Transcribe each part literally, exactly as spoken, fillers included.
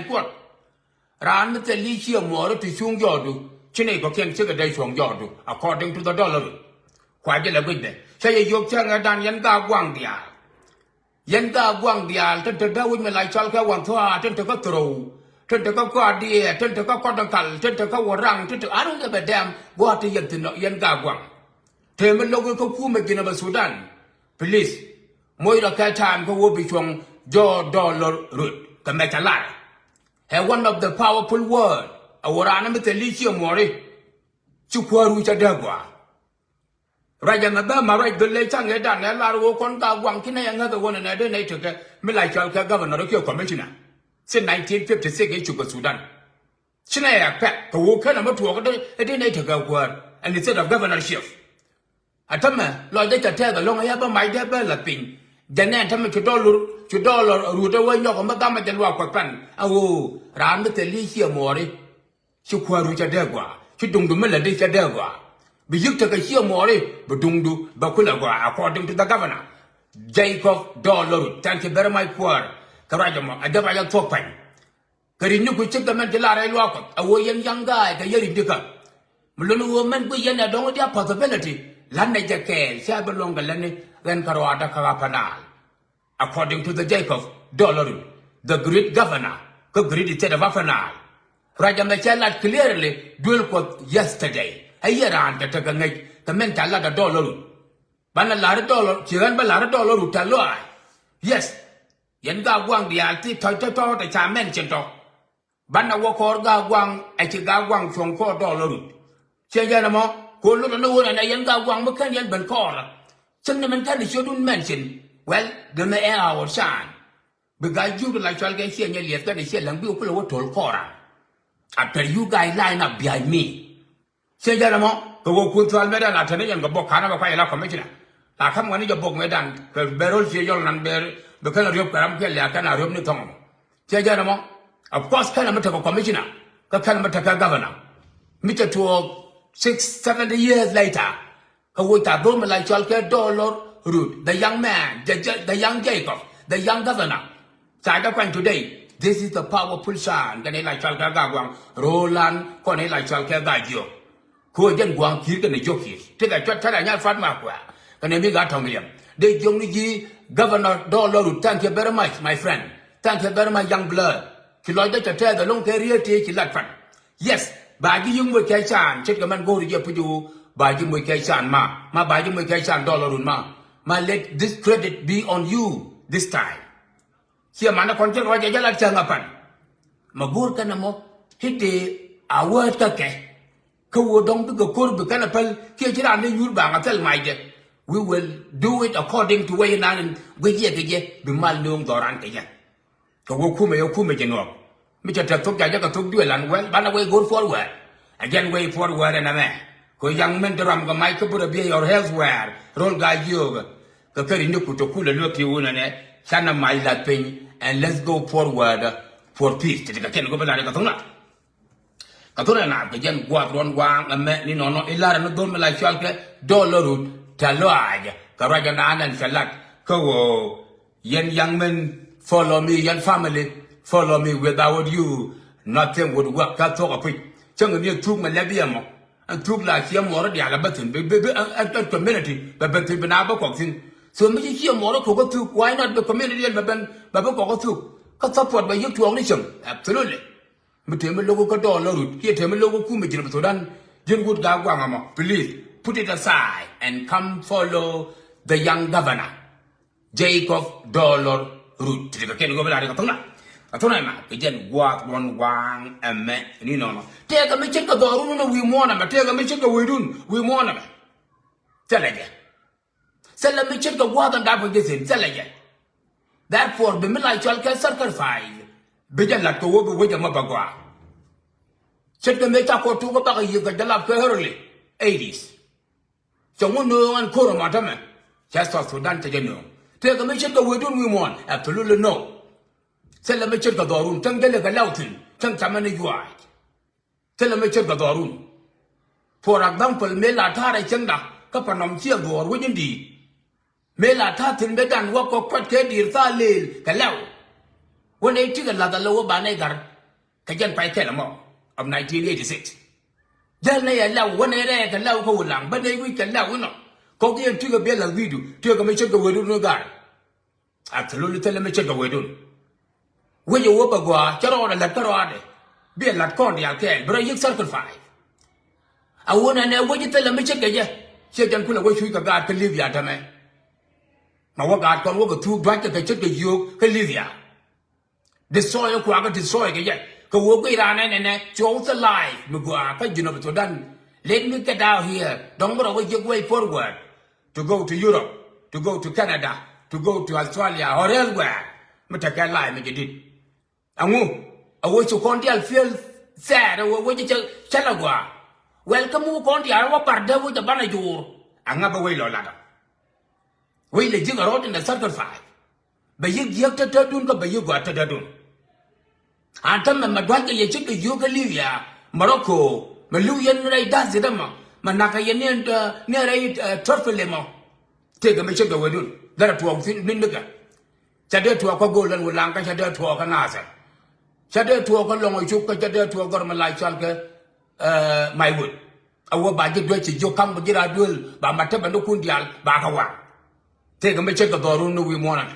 Kuɔt. Raan mi thil i̱ ciɛ muɔɔri ti cuŋ jɔɔdu. Ci nɛy kɔ̱kiɛn cikɛ dee cuɔ̱ŋ jɔɔdu according to the dollar. Kua jɛ lɛ guic bɛ cä yɛ yio̱k cäŋɛ dan yɛn Gaa Guaŋ diaal. Yɛn Gaa Guaŋ diaal tin te dee wi̱c mi la cɔl kɛ Wan Thua̱a̱, tin te kä Thurou, tin te kä Kɔaadiɛ, tin te kä Kɔdäŋkal, tin te kä Wä Raŋ, tin te, I don't give a damn gua̱a̱th ti yɛn thi̱n yɛn Gaa Guaŋ. Tëë mi lo̱k i̱ kä kumɛ Jinubä Sudan. Please. Moc rɔ kɛ time kä wä bi cuɔ̱ŋ jɔɔt dollar rut kɛ mɛ cɛ lar. Ɛ one of the powerful word. A wä raan mi thil i̱ ciɛ muɔɔri. Ci kuäär wi̱c cä dee gɔaa. Ruac ɛmɛ bä ma ruac dhöl ley caŋ ëë dan ɛ lar ɣöö kɔn Gaa Guaŋ ci nɛy ɛ ŋäth ɛ ɣöö nɛnɛ dee nɛy tekɛ mi la cɔal kɛ governor kiɛ commissioner. Since nineteen fifty six ëë cuk kɛ Sudan. Ci nɛy ɛ pɛk kɛ ɣöö kenɛ mi tuɔɔk ɛ dee nɛy tekɛ kuäär, and instead of governorship. A tämɛ lɔcdɛ cɛ tɛth ɛlɔ̱ŋ ɛ ya bä macdɛ bä lath piny. Jɛn ɛn tämɛ ci dollar, ci dollar rut ɛ wä nyɔk ɛ mi gamɛ jɛ luaak Kuɔth pɛn ɛ ɣöö raan mi thil i̱ ciɛ muɔɔri. Ci kuäär wi̱c cä dee gɔaa, ci duŋdu mi lätdi cä dee gɔaa. Bi yi̱k tekɛ ciɛ muɔɔri, bi duŋdu bɛ kulɛ gɔaa according to the governor. Jacob Dollar Rut, thank you very much kuäär. Kɛ ruac ɛmɔ a jɛ ruac a thuɔ̱k pa̱ny. Kɛ ri̱cni ku cik kɛ mɛn ci lar rɛy luaak Kuɔth a ɣöö yɛn young guy kɛ yɛ ri̱cni kä. Mi luni ɣöö mɛn guic yɛn ɛ dɔ̱ŋ diaal possibility la̱t nɛ jɛ kɛɛl cä bi luɔ̱ŋ kɛ lätni ɣän kärɔaadä kä Upper Nile. According to the Jacob Dollar Rut, the great governor kä great state of Upper Nile. Ruac ɛmɛ cɛ lat clearly duel Kuɔth yesterday. Ɛ yɛ raan te tekɛ ŋäc kɛ mɛn ca lat ɛ Dollar Rut. Banɛ lar ɛ Dollar, ci ɣän bä lar ɛ Dollar Rut tɛ lɔaac. Yes. Yɛn Gaa Guaŋ diaal ti tɔ̱c tɔ̱ tɔ̱ tɛ ca mention tɔ̱. Banɛ wä kɔɔr Gaa Guaŋ, ɛ ci Gaa Guaŋ cuɔ̱ŋ kɔɔr Dollar Rut. Ciɛ jɛn ɛmɔ, kɛ ɣöö lot ɛn ɣöö nɛnɛ yɛn Gaa Guaŋ mi kän yɛn ben kɔɔr. Cäŋ ni min kän i̱ ciötdun mention. Well, dämɛ ɛ our chance. Bi Gaa Jiök la cɔal kɛ ciɛ nyɛ liɛth kɛn i̱ ciɛ läŋ bi kulɛ wä to̱l kɔɔra. After you guys line up behind me. Ciɛ jɛn ɛmɔ, kɛ ɣöö kun thual mëëdan la te ni yɛn kɛ bok ka̱n ɛ bɛ kuay la commissioner. La ka̱m ŋuɛ̈ni jɛ bok mëëdan kɛ bɛ ro̱l ciɛ yɔl nan bɛ, bɛ kɛn a riöp kɛ ram kɛ liak kɛn a riöp ni thɔŋ ɛmɔ. Ciɛ jɛn ɛmɔ, of course kɛn ɛmɛ tekɛ commissioner, kä kɛn ɛmɛ tekɛ governor. Mi cɛ tuɔɔk six, seventy years later. Kɛ ɣöö ca dhɔl mi la cɔal kɛ Dollar Rut, the young man, the, the young Jacob, the young governor. Ca jɛ kuany today. This is the powerful sign. Kɛn i̱ la cɔal kɛ Gaa Guaŋ, ro̱o̱lan kɔn i̱ la cɔal kɛ Gaa Jiök. Kɛ ɣöö jɛn Guaŋ ki̱i̱r kɛnɛ Jiök ki̱i̱r. Tekɛ cuat tɛ̈rɛ nyal fat ma kuɛ. Kɛnɛ mi Gaa Tɔŋ Liɛm. Dee jiɔkni ji̱ governor Dollar Rut, thank you very much, my friend. Thank you very much, young blood. Ci lɔcdä cɛ tɛth ɛlɔ̱ŋ kɛ riet ti ci lat pan. Yes, ba ji̱ yi̱k moc kɛ can, ce̱tkɛ mɛn go̱o̱ri jɛ puc ɣöö ba ji̱ moc kɛ can ma, ma ba ji̱ moc kɛ can Dollar Rut ma. Ma let this credit be on you this time. Ciɛ manɛ kɔn ce̱tkɛ wä jɛ jɛ lat cäŋ a pan. Ma go̱o̱r kɛn ɛmɔ, hit dee a word kä kɛ. Kä wä dɔ̱ŋ bikɛ ko̱r bi kɛn a päl, kiɛ ci raan dee nyuur baŋ a thil macdɛ. We will do it according to way nan guic yɛ kɛ jɛ, bi mal nööŋ dhɔran kɛ jɛ. Kɛ wä kumɛ yɛ kumɛ ji̱ nuɔk. Mi cɛ tɛth thok ca jɛ kɛ thok duël an wɛl banɛ way go̱r forward. Ɛ jɛn way forward ɛn ɛmɛ. Kɛ young men ti ram kɛ mac kä bä rɛ biɛ your health wɛɛr ro̱l Gaa Jiök. Kɛ kɛ ri̱cni ku te kulɛ luäk ti wun ɛnɛ. Canɛ mac lath piny and let's go forward for peace. Ti ti kɛ kɛn go̱ bi lat kɛ thok na. Kɛ thok na kɛ jɛn guath ruɔn waŋ ɛmɛ ni nɔnɔ i̱ lar ɛn dhol mi la cɔal kɛ Dollar Rut tɛ lɔaac. Kɛ ruac ɛn an ɛn cɛ lat kä ɣöö Yɛn young men, follow me, yɛn family, follow me. Without you, nothing would work. Kä thuɔk a puc. Cäŋ ni thuk mɛ lɛp yɛ mɔ. Ɛn thuk la ciɛ muɔrä diaal a bä thi̱n. Bi, bi, bi, ɛn, ɛn, ɛn community bɛ ben thi̱n bi na bä kɔk thi̱n. So mi ci ciɛ muɔrä kok a thuk, why not bi community ɛn bɛ ben bɛ bä kɔk a thuk? Kä support bɛ yiëk tuɔɔk ni cäŋ. Absolutely. Mi tëë mi lo̱k kä Dollar Rut kiɛ tëë mi lo̱k kä kumɛ Jinub Sudan. Ji̱n wut Gaa Guaŋ ɛmɔ. Please put it aside and come follow the young governor. Jacob Dollar Rut. Ti ti kɛ kɛn go̱o̱p la ri kɛ thok na. Kɛ thok na ma kɛ jɛn guath ruɔn waŋ ɛmɛ ni nɔnɔ. Tëëkɛ mi ce̱tkɛ dhɔrun ni wi̱i̱ muɔ̱ɔ̱n ɛmɛ. Tëëkɛ mi ce̱tkɛ wi̱i̱dun wi̱i̱ muɔ̱ɔ̱n ɛmɛ. Thilɛ jɛ. Thilɛ mi ce̱tkɛ guath ɛn dap kɛ jɛ thi̱n. Thilɛ jɛ. Therefore bi mi la cɔal kɛ sacrifice. Bi jɛ lat kɛ wä bi wec ɛmɔ bɛ gɔaa. Ce̱tkɛ mi ca kɔ tuk kä bakɛ yiëth kɛ jɛ lap kɛ early eighties. Cɛ ŋu nööŋ ɛn ko̱r ɛmɔ tämɛ. Cɛ South Sudan cɛ jɛ nööŋ. Tëëkɛ mi ce̱tkɛ wecdun wi̱i̱ muɔ̱ɔ̱n. Absolutely no. Thilɛ mi ce̱tkɛ dhɔrun. Cäŋ jälɛ kɛ lɛw thi̱n. Cäŋ camɛ ni yuaac. Thilɛ mi ce̱tkɛ dhɔrun. For example, mëë la ta̱a̱rɛ cäŋda kä Panɔm ciɛ dhuɔɔr wec in di̱i̱t. Mëë la ta̱a̱ thi̱n mëë dan wä kɔ kuat kɛ di̱i̱r thaal lëël kɛ lɛw. Wä nɛy tikɛ lath alɛ wä ba nɛy ga̱r kɛ jɛn pay kɛl ɛmɔ of nineteen eighty six. Jäl nɛy ɛ lɛw wä nɛy rɛɛ kɛ lɛw kä wä laŋ bä nɛy wi̱c kɛ lɛw inɔ. Kɔk yɛn tikɛ biɛ lath wi̱cdu tikɛ mi ce̱tkɛ wetdu ni ga̱r. Absolutely thilɛ mi ce̱tkɛ wetdun. Wec ɛ wä bɛ gɔaa cä rɔɔdɛ la̱t kä rɔɔdɛ. Biɛ la̱t kɔn diaal kɛɛl bi rɔ yi̱k sacrifice. A wun ɛnɛ wec thilɛ mi ce̱tkɛ jɛ. Ciɛ jɛn kulɛ wä cuc kɛ gaat kä Libya tämɛ. Ma wä gaat kɔn wä kɛ thuk duackɛ kɛ ce̱tkɛ yio̱o̱k kä Libya. Destroy kuakä destroy kɛ jɛ kɛ wä guiy raan ɛn ɛnɛ cuɔw thil life mi gɔaa kä Junub Sudan. Let me get out here dɔ̱ŋ bi rɔ wä jiɛk way forward to go to Europe, to go to Canada, to go to Australia or elsewhere. Mi tekɛ life mi jɛ dit. Aŋu a wä ci kɔn dial feel sad a wä wä ci cä la gɔaa. Well kä mi wä kɔn dial wä par dee wä jɛ banɛ juur. Aŋa bɛ wec lɔ latdä. Wec lɛ ji̱k a rɔɔd in the sacrifice. Bɛ yi̱k jiäk tätädun kä bɛ yi̱k gɔaa tätädun. An tämɛ mɛ dua̱ckɛ yɛ ce̱tkɛ yio̱o̱k kä Libya, Morocco, mɛ li̱w yɛn rɛy da̱th ji̱t ɛmɔ mɛ nakä yɛ ni ni rɛy trɔt pi limɔ. Tëëkɛ mɛ ce̱tkɛ wetdun derɛ tuɔɔk thi̱n ni̱n nikä. Ca dee tuɔɔk kä Golan Wulaŋ kä ca dee tuɔɔk kä Nasir. Ca dee tuɔɔk kä Lɔŋ Cuk kä ca dee tuɔɔk gɔr mɛ la cɔal kɛ Maiwut. A wä ba ji̱ duec ci jiök ka̱m ji̱ raa duël ba ma tepɛ ni kun diaal ba kɛ waŋ. Tëëkɛ mi ce̱tkɛ dhɔrun ni wi̱i̱ muɔ̱ɔ̱nɛ.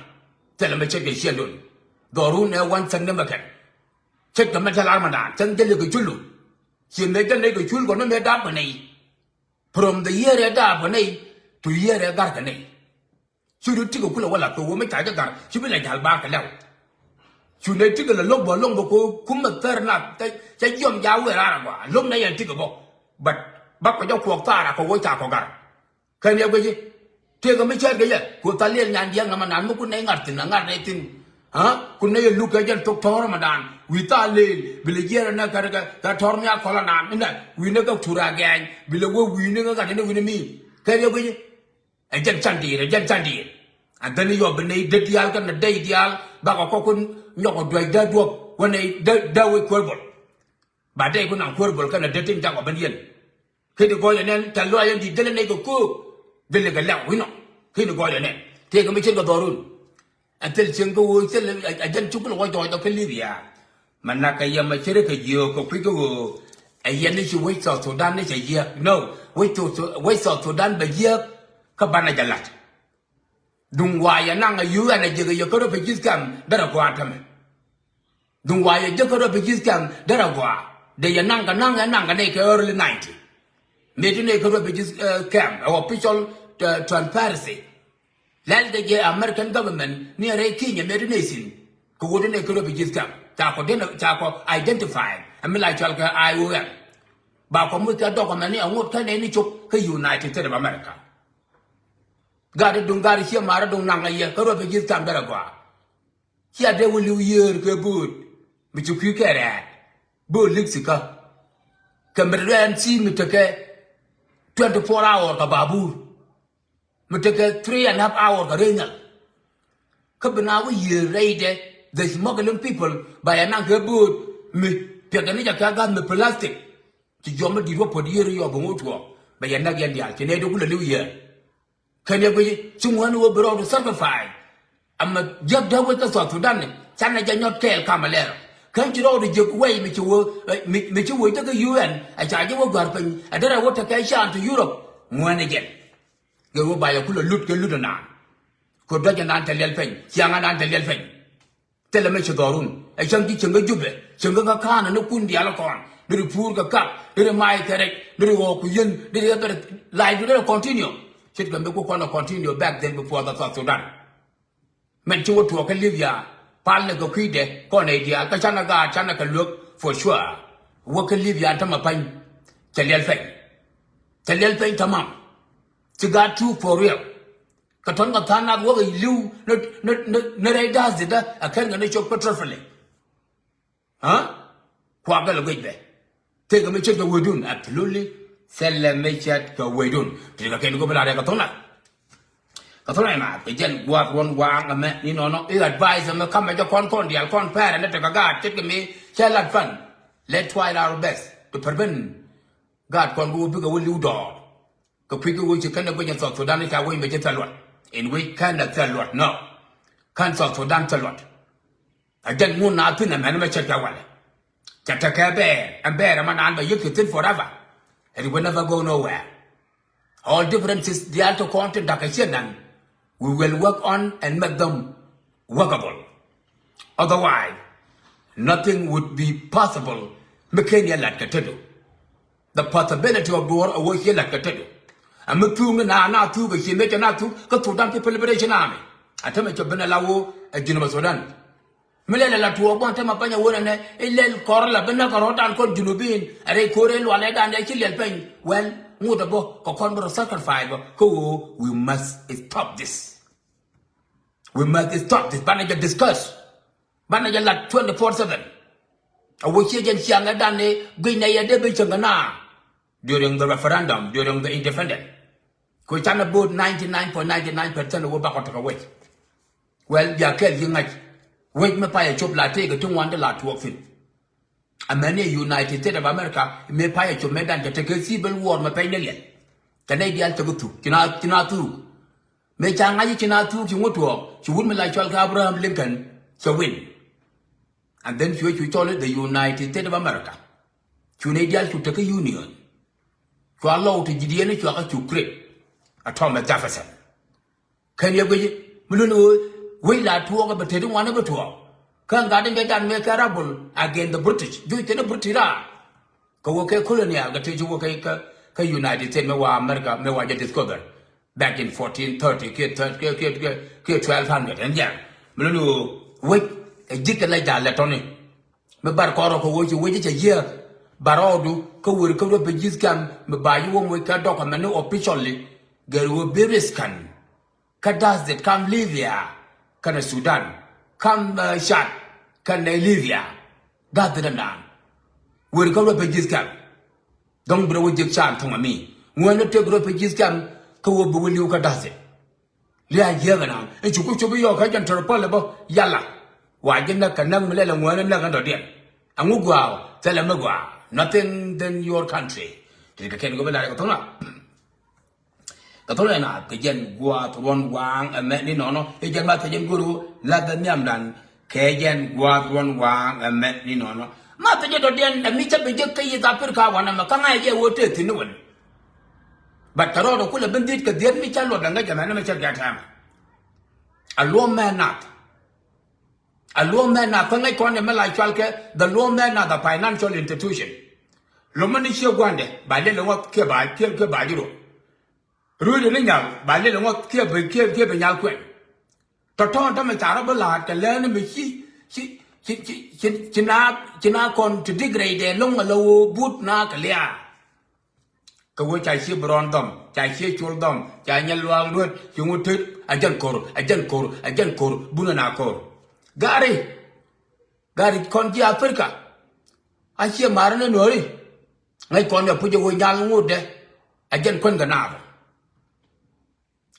Thilɛ mi ce̱tkɛ ciɛndun. Dhɔrun ɛ wan thäk ni mɛ kɛn. Ce̱tkɛ mi te lar mɛ daan cäŋ jälɛ kɛ culu. Ci mëë jälɛ kɛ cul kɔn ni mëë daap kɛ nɛy. From the year ɛ daap kɛ nɛy to year ɛ gar kɛ nɛy. Cu di tikɛ kulɛ wä la kɛ wä mi ca jɛ gar ci bi la jal ba kɛ lɛw. Cu nɛ tikɛ la lo̱k bä lo̱ŋ bä ko kumɛ thär na cɛ jiɔm ja wee rara gɔaa lo̱ŋ nɛ yɛn tikɛ bä. But ba kɔ jɛ kuɔk thara kɛ wä ca kɔ gar. Kɛn yɛ guici. Tëëkɛ mi cɛɛt kɛ yɛ ku thal yɛl nyan diɛŋ namɛ nan mi kun nɛ ŋa̱r thi̱n a ŋa̱r nɛ thi̱n. Ha kun nɛ yɛ luk kɛ jɛn thok tɔ̱ɔ̱r mɛ dan wi̱i̱ thal leel bi lɛ jiɛɛr nɛ kɛ kɛ tɔ̱ɔ̱r mi a kɔl anan inɛ wi̱i̱ nɛ kɛ tur a gɛɛny bi lɛ wä wi̱i̱ ni ŋa̱r ni wi̱i̱ ni mi. Kɛn yɛ guici. Ɛ jɛn can diir ɛ jɛn can diir. And then yɔ bi nɛy det diaal kɛn nɛ dɛy diaal bakɔ kɔkun nyɔkɔ duɛc dee duɔp wä nɛy dee wec kuäär bol. Ba dɛy kun naŋ kuäär bol kɛn nɛ det tin jakɔ ben yɛn. Keni gɔɔyɛ nɛn tɛl luac ɛn di̱t gɛl ɛ nɛy kɛ köök. Gɛl ɛ kɛ lɛw inɔ. Keni gɔɔyɛ nɛn tëëkɛ mi ce̱tkɛ dhɔrun. Ɛn thil cieŋ kä ɣöö thil ɛ jɛn cuk kɛ lɛ wä jɔɔcdɔ kä Libya. Mɛ nak kɛ yɛ mɛ ce̱tkɛ jiök kɛ kui̱ kä ɣöö ɛ yɛn ni ci wec South Sudan ni cɛ jiäk no. Wec South Sudan bɛ jiäk. Kä banɛ jɛ la̱t. Duŋ wa yɛ naŋ ɛ U N ɛ jiäk ɛ yɛ kä refugees camp derɛ gɔaa tämɛ. Duŋ wa yɛ jiäk kä refugees camp derɛ gɔaa. Dee yɛ naŋ kɛ naŋ ɛ naŋ kɛ nɛy kɛ early ninety. Mëë ti nɛy kä refugees camp ɛ official transparency. Lɛl kɛ jɛ American government ni ɛ rɛy Kenya mëë ti nɛy thi̱n. Kɛ wut ti nɛy kä refugees camp ca kɔ den ca kɔ identify ɛ mi la cɔal kɛ I O M. Ba kɔ muth kɛ document ni ɛ ŋot kä nɛy ni cop kä United States of America. Gat i̱ duŋ gat i̱ ciɛ mar i̱ duŋ naŋ ɛ yɛ kä refugees camp derɛ gɔaa. Cia dee wä li̱w yiëër kɛ bööt mi ci kui̱ kɛ rɛɛt bööt lik thikä. Kɛ mi rɛɛn thi̱i̱ mi tekɛ twenty four hour kɛ babur. Mi tekɛ three and half hour kɛ rɛy nhial. Kä bi na wä yiëër rɛydɛ the smuggling people ba yɛ naŋ kɛ bööt mi piɛkɛ ni jɛ kɛ ga̱th mi plastic. Ci jɔm mi di̱t wä puɔ̱t yiëër yɔ bi ŋot tuɔɔk bɛ yɛ näk yɛn diaal ci nɛy dee kulɛ li̱w yiëër. Kɛn yɛ guici ci ŋuäni wä bi rɔɔdu sacrifice. Amɛ jiäk dee wec kä South Sudan ni canɛ jɛ nyɔt kɛɛl kamɛ lɛɛr. Kɛn ci rɔɔdu jiäk wec mi ci wä mi ci wä jɛ kä U N ɛ ca jɛ wä gua̱r piny ɛ derɛ wä tekɛ can to Europe. Ŋuäni jɛn gɛ wä ba yɛ kulɛ lut kɛ lut ɛnan. Kɛ duäc ɛnan te liɛl piny ciaŋ ɛnan te liɛl piny. Thilɛ mi ci dhɔrun ɛ cäŋ ji̱ cieŋ kä Jubɛ cieŋ kä kä ka̱a̱nä ni kun diaal kɔn deri puur kɛ kap deri may kɛ rɛc deri ɣɔɔk ku yien deri ɛ bɛr la̱a̱c du deri continue. Ce̱tkɛ mi ku kɔn ɛ continue back then before the South Sudan. Mɛn ci wä tuɔɔk kä Libya pal ni kɛ kui̱dɛ kɔn ɛ diaal kä canɛ gaat canɛ kɛ luäk for sure. Wä kä Libya tämɛ pa̱ny cɛ liɛl pɛny. Cɛ liɛl pɛny tamam. Ci gaat tuuk for real. Kɛ tɔ̱n kɛ tha̱a̱ŋ nath wäkɛ li̱w ni rɛy da̱a̱th dhitdä ɛ kɛn kɛ ni cop kä trɔfili. Kuak gɛl ɛ guic bɛ tëëkɛ mi ce̱tkɛ wecdun absolutely. Thilɛ mi ce̱tkɛ wecdun tëëkɛ kɛn go̱p la rɛk kɛ tho̱ŋ nath. Kɛ tho̱ŋ nath kɛ jɛn gua̱a̱th ruɔ̱n waaŋ ɛmɛ ni nɔnɔ i̱ advice ɛmɛ kamɛ jɛ kɔn kɔn diaal kɔn pɛrɛ ni tekɛ gaat ce̱tkɛ mi cɛ lat pan. Let's try our best to prevent gaat kɔn go̱p bikɛ wä li̱w dɔɔr. Kɛ kui̱ kɛ wec ci kɛn ɛ guic in South Sudan i̱ ca wec mɛ ci thil luɔt in wec kɛn ɛ thil luɔt nɔ. Kɛn South Sudan thil luɔt. Ɛ jɛn ŋun na thi̱n ɛmɛn mɛ cɛ kɛ walɛ. Cɛ tekɛ bɛɛr ɛn bɛɛr ɛmɛ naan bɛ yek kɛ thi̱n forever. It will never go nowhere. All differences diaal ti kɔn tin da̱k kɛ ciɛ nan, we will work on and make them workable. Otherwise, nothing would be possible. Mi ken yɛ lat kɛ tetdu. The possibility of duɔ̱ɔ̱r a wä ciɛ lat kɛ tetdu. A mi thuuk ni na na thuuk a ciɛ mëë cɛ na thuuk kä Sudan People Liberation Army. A tämɛ cɛ ben a la wä a Junub Sudan. Mi lɛl a la tuɔɔk bä tämɛ pany a wä nɛ nɛ ilɛl kɔr la ben nä kɛ rɔ̱dan kɔn Junubin. A rɛy ko̱r in lualɛ dan dɛ ci liɛl peny. Well, ŋut a bä kɛ kɔn bä rɔ sacrifice bä kä wä we must stop this. We must stop this. Banɛ jɛ discuss. Banɛ jɛ lat twenty four seven. A wä ciɛ jɛn ciaŋɛ dan ni guic nɛ yɛ dee bi cäŋ kɛ na. During the referendum, during the independent. Ku canɛ bo̱o̱t ninety nine point ninety nine percent wä bakɔ tekɛ wec. Well, bia kɛl yi ŋa̱c. Wec mi payɛ cop la tëëkɛ ti ŋuan ti la tuɔɔk thi̱n. Amäni United States of America mi payɛ cop mëë dan cɛ tekɛ civil war mɛ pɛny ni liɛl. Kɛ nɛy diaal cɛ kɛ thuk ci na ci na thuk. Mëë ca ŋa̱c ci na thuk ci ŋut tuɔɔk ci wut mi la cɔl kɛ Abraham Lincoln cɛ win. And then cuɛ cu cɔl i̱ the United States of America. Cu nɛy diaal cu tekɛ union. Cua lɔw ti ji̱diɛn i̱ cua kä cu create a Thomas Jefferson. Kɛn yɛ guici mi luni ɣöö wec la tuɔɔk ɛ bɛ tet i̱ ŋuan i̱ bɛ tuɔɔk. Kä ŋa̱t in bɛ dan mëë kɛ rebel against the British. Juc kɛn i̱ British raar. Kɛ wä kɛ colonial kɛ tëë ci wä kɛ kɛ United States mëë wa America mëë wa jɛ discover back in fourteen thirty kiɛ kiɛ kiɛ kiɛ twelve hundred ɛn jɛn. Mi luni ɣöö wec ɛ ji̱ kɛ la ja̱l lɛ tɔni. Mi bar kɔrɔ kɛ wec ci wec cɛ yiëë bar rɔɔdu kä weri kä ruɔp pɛ ji̱th kɛm mi ba yi wä moc kɛ dɔk amɛni officially gɛr wä bi riskan. Kä da̱th det kam Libya kɛnɛ Sudan kam Chad kɛnɛ Libya. Da̱th det ɛndan weri kä ruɔp pɛ ji̱th kɛm. Dɔ̱ŋ bi rɔ wä ji̱k can thuŋ ami ŋuɛn ni tëk ruɔp pɛ ji̱th kɛm kä wä bi wä li̱w kä da̱th det. Lia̱a̱ jiääk ɛnan in ci ku cop i̱ yɔɔk kä jɛn tɔr päl ɛ bä yala. Wa ji̱ näk kɛ näk mi lɛl ɛ ŋuäänä näk ɛn dɔ̱diɛn. Ɛŋu gua̱a̱ thilɛ mi gua̱a̱ nothing than your country. Ti kɛ kɛn go̱ bi lar kɛ tho̱ŋ na kɛ tho̱ŋ na kɛ jɛn gua̱a̱th ruɔ̱n waaŋ ɛmɛ ni nɔnɔ i̱ jɛn ma kɛ jɛn go̱r ɣöö lath ɛ nhiamdan. Kɛ jɛn gua̱a̱th ruɔ̱n waaŋ ɛmɛ ni nɔnɔ ma kɛ jɛn dɔ̱diɛn ɛ mi cä bi jek kä East Africa wanɛ mɛ kä ŋa̱c jɛ wä tëë thi̱n ni wän. But kɛ rɔɔdɛ kulɛ bi dhi̱t kɛ dhiet mi ca luɔt ɛŋä jɛ mɛn ni mɛ cɛ gɛt ɛmɛ. A luɔm mɛ nath. A luɔm mɛ nath kä ŋäc kɔn ni mɛ la cual kɛ the luɔm mɛ nath a financial institution. Lomä ni ciɛ gua̱ndɛ ba lel ŋɔth kiɛ ba kiɛ kiɛ ba ji̱ ruɔ̱. Ruucdɛ ni nyal ba lel ŋɔth kiɛ bi kiɛ kiɛ bi nyal kuɛn. Tɔ̱tɔ̱ tämɛ ca rɔ bi la̱a̱t kɛ lɛɛni mi ci ci ci ci ci ci na ci na kɔn ti dik rɛydɛ lo̱ŋ ala woo but na kɛ lia̱a̱. Kɛ wee ca cie bi rɔɔn dhɔm ca cie col dhɔm ca nyɛ luaak luet ci ŋut tet a jɛn ko̱r a jɛn ko̱r a jɛn ko̱r bunä na ko̱r. Gari gari kɔn ji̱ Africa a cie marä ni nuɔ̱ri. Ŋäc kɔn yɛ puc ɛ wee nyal ŋutdɛ a jɛn kuän kɛ naath.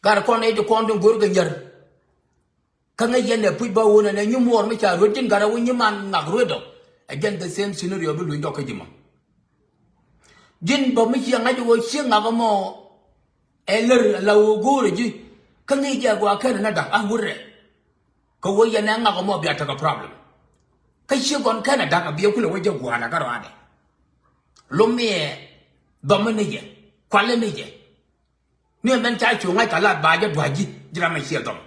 Gat kɔn nɛy ti kɔn tin go̱r kɛ nyär. Kä ŋäc yɛn ɛ puc bä wun ɛn ɛ nyi muɔɔr mi ca ruet ji̱n gat ɛ wun nyi man ŋak ruet ɔ. Ɛ jɛn the same scenario bi luny dɔk kä ji̱ mɔ. Ji̱n bä mi ciɛ ŋa̱c ɣöö ciek ŋak ɛmɔ ɛ lär ala ɣöö go̱o̱rɛ ji̱. Kä ŋi̱i̱c jɛ gua̱a̱ kɛn ɛ na da̱k a wurɛ. Kä ɣöö yɛn ɛ ŋak ɛmɔ bia tekɛ problem. Kä ciek gɔn kɛn ɛ da̱k a bia kulɛ wä jɛ gua̱a̱n ɛ kä rɔaadɛ. Lom miɛ dhɔm mi ni jɛ kualɛ mi jɛ. Ni ɛmɛn ca cu ŋa̱c kɛ lat ba jɛ dua̱c ji̱ ji̱ ram ɛ ciɛ dhɔm.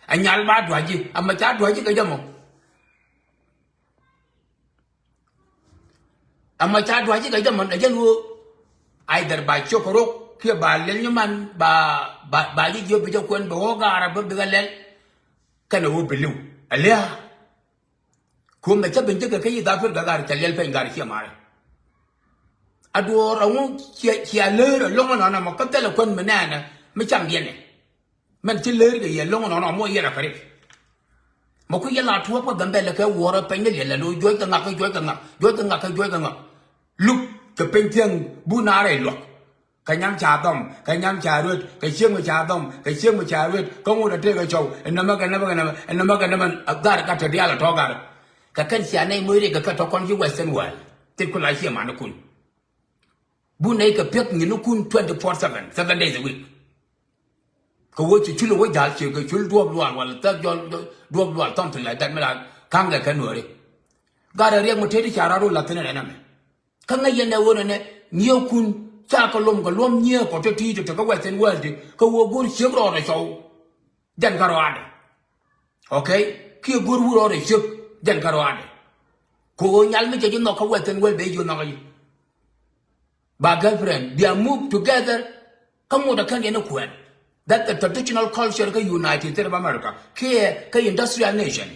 Ɛ nyal ba dua̱c ji̱ ɛmɛ ca dua̱c ji̱ kɛ jɛ mɔ. Ɛmɛ ca dua̱c ji̱ kɛ jɛ mɔ ɛ jɛn ɣöö. Either ba ciök kɛ rok kiɛ ba lel nyi man ba ba ba ji̱ jiöp bi jɛ kuɛn bi ɣɔ̱k gaarä bi bi kɛ lɛl. Kɛnɛ ɣöö bi li̱w ɛ lia̱a̱. Kuɔmɛ cä ben jek kɛ kä East Africa gar cɛ liɛl peny gar ciɛ marɛ. A duɔɔr ɛŋu ciɛ ciɛ a leer ɛlɔ̱ŋ ɛnɔnɔ mɔ kä thilɛ kuän mi nɛɛnɛ mi cam yɛnɛ. Mɛn ci leer kɛ yɛ ɛlɔ̱ŋ ɛnɔnɔ mɔ yɛn a kɛ rik. Mɛ ku yɛ la tuɔɔk pa Gambɛlɛ kɛ wuɔrɛ peny ni liɛl ɛn ɣöö juɔc kɛ ŋak kɛ juɔc kɛ ŋak juɔc kɛ ŋak kɛ juɔc kɛ ŋak. Luk kɛ peny thiäŋ bu naar rɛy luɔk. Kɛ nyam ca dhɔm kɛ nyam ca ruet kɛ cieŋ mi ca dhɔm kɛ cieŋ mi ca ruet kä ŋot a tëëk kɛ cɔw. Ɛn nɛmɛ kɛ nɛmɛ kɛ nɛmɛ ɛn nɛmɛ kɛ nɛmɛ a gar gat tɔ diaal a tɔ gar. Kɛ kɛn cia nɛy moc riɛk kɛ kɛ tɔ kɔn ci Western world thit ku la ciɛ manikun. Bu nɛy kɛ piɛk nyinikun twenty four seven seven days a week. Kɛ wee ci cul wee ja̱l ci kɛ cul duɔ̱ɔ̱p lual wala thɛk jɔl duɔ̱ɔ̱p lual something like that mi la Ka̱ŋkɛ kɛ Nuääri. Gat ɛ riɛk mi tëë ti ca rat wä la̱th thi̱n ɛ rɛn ɛmɛ. Kä ŋäc yɛn ɛ ɣöö nɛnɛ nyiëëkun ca kɛ lom kɛ luɔ̱m nyiëëk kɔ te ti̱i̱t te kɛ western world ti kä ɣöö go̱r ciek rɔɔdɛ cɔw. Jɛn kä rɔaadɛ. Okay? Kiɛ go̱r wur rɔɔdɛ ciek. Jɛn kä rɔaadɛ. Kɛ ɣöö nyal mi cɛ ji̱ nhɔk kä western world bɛ ji̱ nhɔk ji̱. Ba girlfriend bia move together. Kä ŋot a kän yɛn kuɛn. That the traditional culture kä United States of America kiɛ kä industrial nation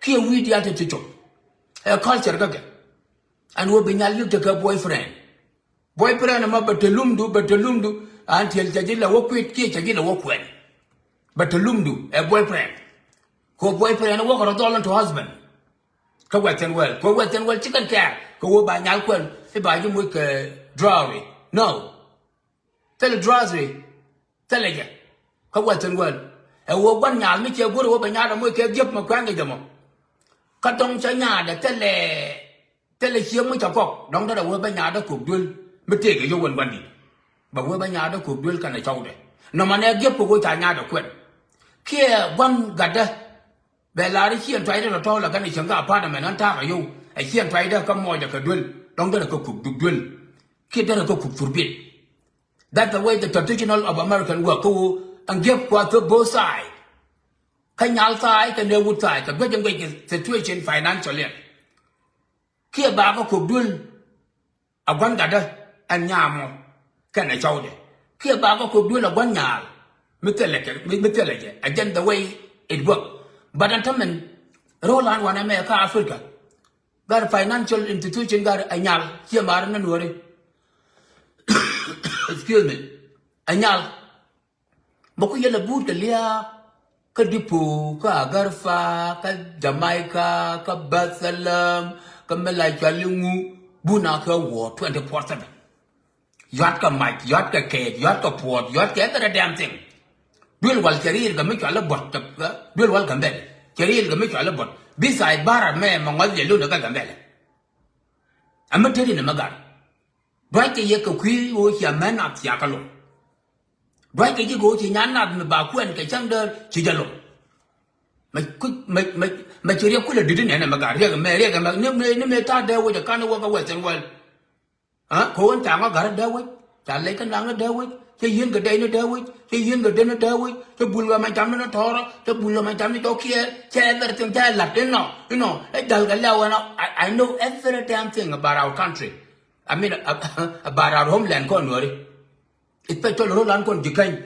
kiɛ wi̱i̱ diaal te ti cop. Ɛ culture kä kɛ. Ɛn wä bi nyal yik te kɛ boyfriend. Boyfriend ma bɛ te lumdu bɛ te lumdu. Until cɛ ji̱ lɛ wä kuit kiɛ cɛ ji̱ lɛ wä kuɛn. Bɛ te lumdu ɛ boyfriend. Kɛ boyfriend wä kɛ rɔ dhɔl into husband. Kä western world kɛ western world ci kɛn kɛɛr kɛ wä ba nyal kuɛn i̱ ba ji̱ muc kɛ drowry. No. Thilɛ drowry. Thilɛ jɛ. Kä western world ɛ wä gua̱n nyal mi ciɛ go̱r ɛ wä ba nyal ɛ muc kɛ giep mɛ kuɛn kɛ jɛ mɔ. Kä dɔ̱ŋ cä nyaadɛ thilɛ. Thilɛ ciek mi cɛ kɔk dɔ̱ŋ derɛ wee bä nyaatdä kok duel mi tëëkɛ yio̱w wän gua̱n di̱t. Bɛ wee bä nyaatdä kok duel kɛnɛ cɔwdɛ nɔmɔ nɛ giep kɛ wee ca nyaatdɛ kuɛn. Kiɛ gua̱n gatdä. Bɛ la̱r i̱ ciɛn tuacdä tɔ̱tɔ̱ lɛ kɛnɛ cieŋ kä apartment ɣän ta̱a̱ kɛ yio̱w ɛ ciɛn tuacdä kä mɔɔcɛ kɛ duel dɔ̱ŋ derɛ kɛ kok duk duel. Kiɛ derɛ kɛ kok thurbil. That's the way the traditional of American work kä wee ɛn giep kua thop both side. Kä nyal thaay kɛ nɛ wut thaay kɛ guec in guec kɛ situation financial yɛn. Kiɛ ba kä kok duel a gua̱n gatdä ɛn nyamɔ kɛnɛ cɔwdɛ. Kiɛ ba kä kok duel a gua̱n nyaal mi thilɛ kɛ mi thilɛ jɛ a jɛn the way it work. But ɛn tämɛn ro̱o̱lan wanɛ mɛ kä Africa. Gat financial institution gat a nyal ciɛ mar ni nuɔri. Excuse me. A nyal. Bä ku yɛl a buut kɛ lia̱a̱ kä Dipo kä Agarfa kä Jamaica kä Bethlehem kä mi la cual iŋu bun a kɛ wuɔ̱ɔ̱r twenty four seven. Yua̱t kɛ mac yua̱t kɛ kɛɛt yua̱t kɛ puɔ̱ɔ̱t yua̱t kɛ every damn thing. Duel wal cɛ riil kɛ mi cual i̱ buɔ̱t kɛ duel wal Gambɛl cɛ riil kɛ mi cual i̱ buɔ̱t bi thaay ba̱r amɛ mɛ ŋɔth yɛ lun kɛ Gambɛl. Ɛmɛ tëëdi ni mɛ gat. Duackɛ yɛ kɛ kui̱ ɣöö cia män nath cia kä lo̱ŋ. Duackɛ ji̱ ɣöö ci nyan nath mi ba kuɛn kɛ cäŋ däär ci jɛ lo̱ŋ. Mɛ kuc mɛ mɛ mɛ ci riɛk kulɛ di̱t inɛn ɛmɛ gat riɛk ɛmɛ riɛk ɛmɛ ni mëë ni mëë ta̱a̱ dee wec ɛ ka̱n i̱ wä kä western world. Aa kɛ ɣöö ɛn ca ŋɔ gat i̱ dee wec ca lɛc kä naŋ i̱ dee wec cɛ yieen kɛ dɛy ni dee wec cɛ yieen kɛ den ni dee wec cɛ bul kɛ mɛ cam ni ni tɔ̱ɔ̱rä cɛ bul kɛ mɛ cam ni cɔk kiɛɛr cɛ everything cɛ lat inɔ inɔ ɛ jal kɛ lɛw ɛnɔ. I, I know every damn thing about our country. I mean, about our homeland kɔn Nuääri. Especially ro̱o̱lan kɔn Ji̱käny.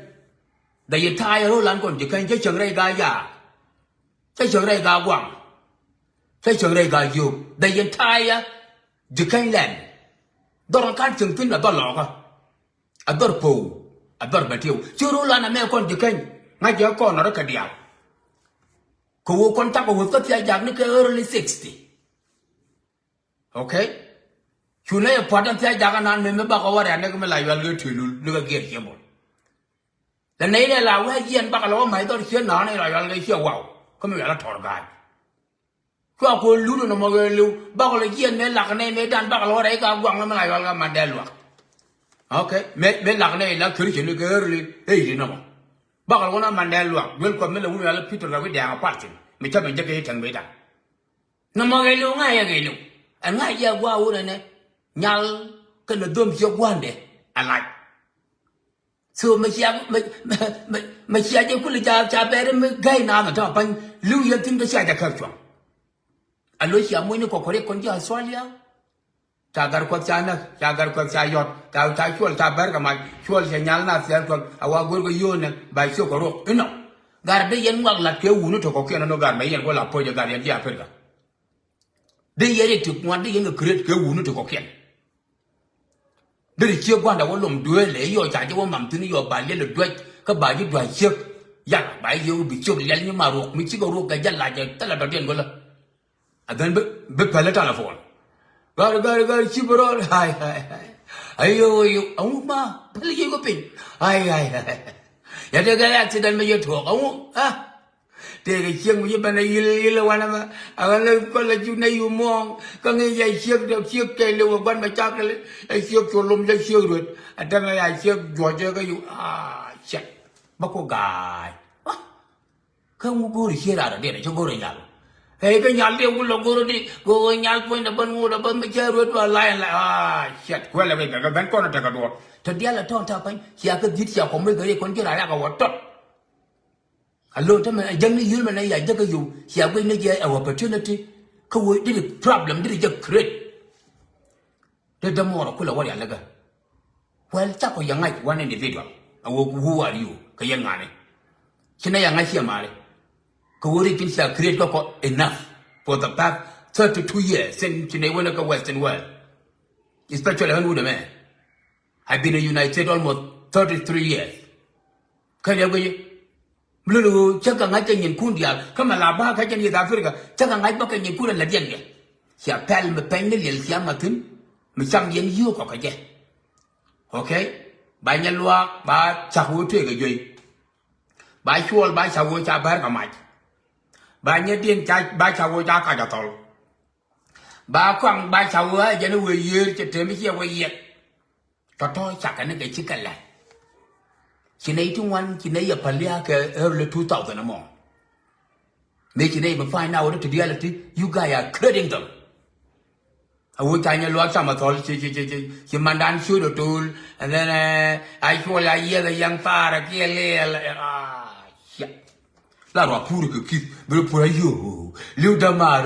The entire ro̱o̱lan kɔn Ji̱käny cä cieŋ rɛy Gaa Yaar. Cä cieŋ rɛy Gaa Guaŋ. Cä cieŋ rɛy Gaa Yio̱o̱k. The entire Ji̱käny land. Dhɔr in ka̱n cieŋ thi̱n a dhɔr Lɔɔkä. A dhɔr Po̱o̱u. A dhɔr Bentiu. Ci ro̱o̱lan ɛmɛ kɔn Ji̱käny ŋa̱c jɛ kɔn nɔrä kɛ diaal. Kɛ ɣöö kɔn cakɔ wuth kä Thia̱k Ja̱k ni kɛ early sixty. Okay. Cu nɛy ɛ pua̱t ɛn Thia̱k Ja̱k ɛnan mëë mi bakɔ wä rɛ̈t ni kɛ mi la yual kɛ tui̱ lul ni kɛ giɛɛr ciɛ mol. Lɛ nɛy nɛ la wee jiɛn bakɔ lɛ wä mac dhɔr ciɛ nɔ̱ɔ̱n ni la yual kɛ ciɛ waw kä mi yual ɛ tɔ̱r ga̱a̱c. Cua kuɔl lut ɛn nɔmɔ ɣöö li̱w bakɔ lɛ jiɛn mëë lak nɛy mëë dan bakɔ lɛ wä rɛc ka guaŋ ni mi la yual kɛ man dee luak. Okay. Mëë mëë lak nɛy la Christian ni kɛ early age nɔmɔ. Bakɔ lɛ wä na man dee luak duel kuɔth mi lɛ wun yual ɛ Peter la wi̱c dɛ̈ɛ̈ŋ ɛ kual thi̱n mi cä ben jek kɛ ci tɛŋ mëë dan. Nɔmɔ ɣɛɛliw ŋa̱c ɛ ɣɛɛliw ɛn ŋa̱c yɛ gua̱a̱ wun ɛnɛ nyal kɛnɛ dhom ciɛ gua̱a̱ndɛ ɛ lac. So mɛ cia mɛ mɛ mɛ cia jɛ kulɛ ca ca bɛɛri mi gäi naath ɛ tɔ̱ pa̱ny li̱w yɛn thi̱n kä cia jɛ kär cuɔ̱ŋ. A lo̱c cia mucni kɔkɔriɛk kɔn ji̱ Australia. Ca gar kuɔth ca näk ca gar kuɔth ca yɔt ca ca cuɔl ca bɛr kɛ mac cuɔl cɛ nyal na thia̱a̱n kuɔth a wa go̱r kɛ yio̱o̱nɛ ba ciök kɛ ruɔk inɔ. Gar dee yɛn ŋuak lat kɛ wuni tɔ̱ kɔ̱kiɛn ɛn ɔ gar mɛ yɛn kuɔ la po̱cɛ gar yɛn ji̱ Aprika. Dee yɛn ri ti ŋuan dee yɛn kɛ create kɛ wuni tɔ̱ kɔ̱kiɛn. Dee ri ciek gua̱ndɛ wä lom dueelɛ yɔ ca ji̱ wä mam thi̱n yɔ ba liɛl duec kä ba ji̱ dua̱c ciek. Yal ba yɛ wä bi ciök liɛl ni ma ruɔk mi cikɛ ruɔk kɛ jɛ lac ɛ thilɛ dɔ̱diɛn go̱lä. And then bi bi pɛlɛ telephone. Gari gari gari ci bi rɔɔd. Hai hai hai. Ayo ayo. Aŋu ma pɛlɛ yeko piny. Hai hai hai. Ya de gari accident mi ye tuɔk aŋu. Ah. Tëëkɛ ciek mi ci bɛn a yil yil wanɛ mɛ. A ɣän lɛ kɔl lɛ cuk nɛ yu muɔ̱ɔ̱ŋ kä ŋi̱i̱c ya ciek dee ciek kɛc lɛ wä gua̱n mɛ cak lɛ. Ɛ ciek cu lom cä ciek ruet a tɛmɛ ya ciek juɔc cɛ kä yu. Ah, ciek bä ku ga̱a̱c. Kä ŋu go̱o̱ri cië raar a diɛt a cä go̱o̱ri nyal. Hey, kɛ nyal dee wul lɔ goro di, go nyal puɔ̱ny dɛ bän ŋot dɛ bän mi cɛ ruet ba la ɛn la. Ah, shit, kuɛlɛ kɛ kɛ ben kɔn tekɛ duɔr. Tɔ dial a tɔn ta pany, cia kɛ dit cia kɔ mec kɛ ri kɔn ci ra ya kɛ wä tɔt. A lo̱n tämɛ a jäŋni yul mɛ nɛ ya jäk a yow, cia guic ni jɛ a opportunity. Kä wee dit problem dit jɛ create. Dit dämuɔɔr a kulɛ wä rial lɛ gä. Well, cakɔ yɛ ŋa̱c one individual. A wee, who are you? Kɛ yɛn ŋa̱ni. Ci nɛ yɛ ŋa̱c ciɛ ma̱a̱ri. Kɛ wee ri kin cia create kä kɔ enough for the past thirty-two years since ci nɛ wänä kä Western world. Especially ɣän wut ɛmɛ. I've been in United States almost thirty-three years. Kä yɛ guic. Mi lul ɣöö cä kɛ ŋa̱c kɛ nyinkun diaal kä mɛ la bä kä jɛn East Africa, cä kɛ ŋa̱c bä kɛ nyinkun ɛ lätdiɛn kɛ. Cia pɛl mi pɛny ni liɛl cia ma̱thin mi cam yɛn yio̱o̱k kɔ kɛ jɛ. Okay? Ba nyɛ luaak ba cak ɣöö tueek ɛ juey. Ba cuɔl ba cak ɣöö ca bär kɛ mac. Ba nyɛ diɛn ca ba cak ɣöö ca kac a thɔl. Ba kɔaŋ ba cak ɣöö a jɛn ɛ wëë yiëër cɛ tëë mi ciɛ wä yiɛk. Tɔ̱tɔ̱ cakɛ ni kɛ ci kɛ lɛ. Ci nɛy ti ŋuan ci nɛy yɛ päl lia̱a̱ kɛ early two thousand ɛmɔ. Mëë ci nɛy bi find out ti diaal ti, you guys are creating them. A wee ca nyɛ luaak cam a thɔl ci ci ci ci ci mandan ciöt a to̱l. And then a cuɔl a yiɛth a yɛŋ thaar a kiɛ liɛl. Ah, shit. La rua pur kɛ kith bi rɔ pur a yo̱o̱ li̱w dämaar.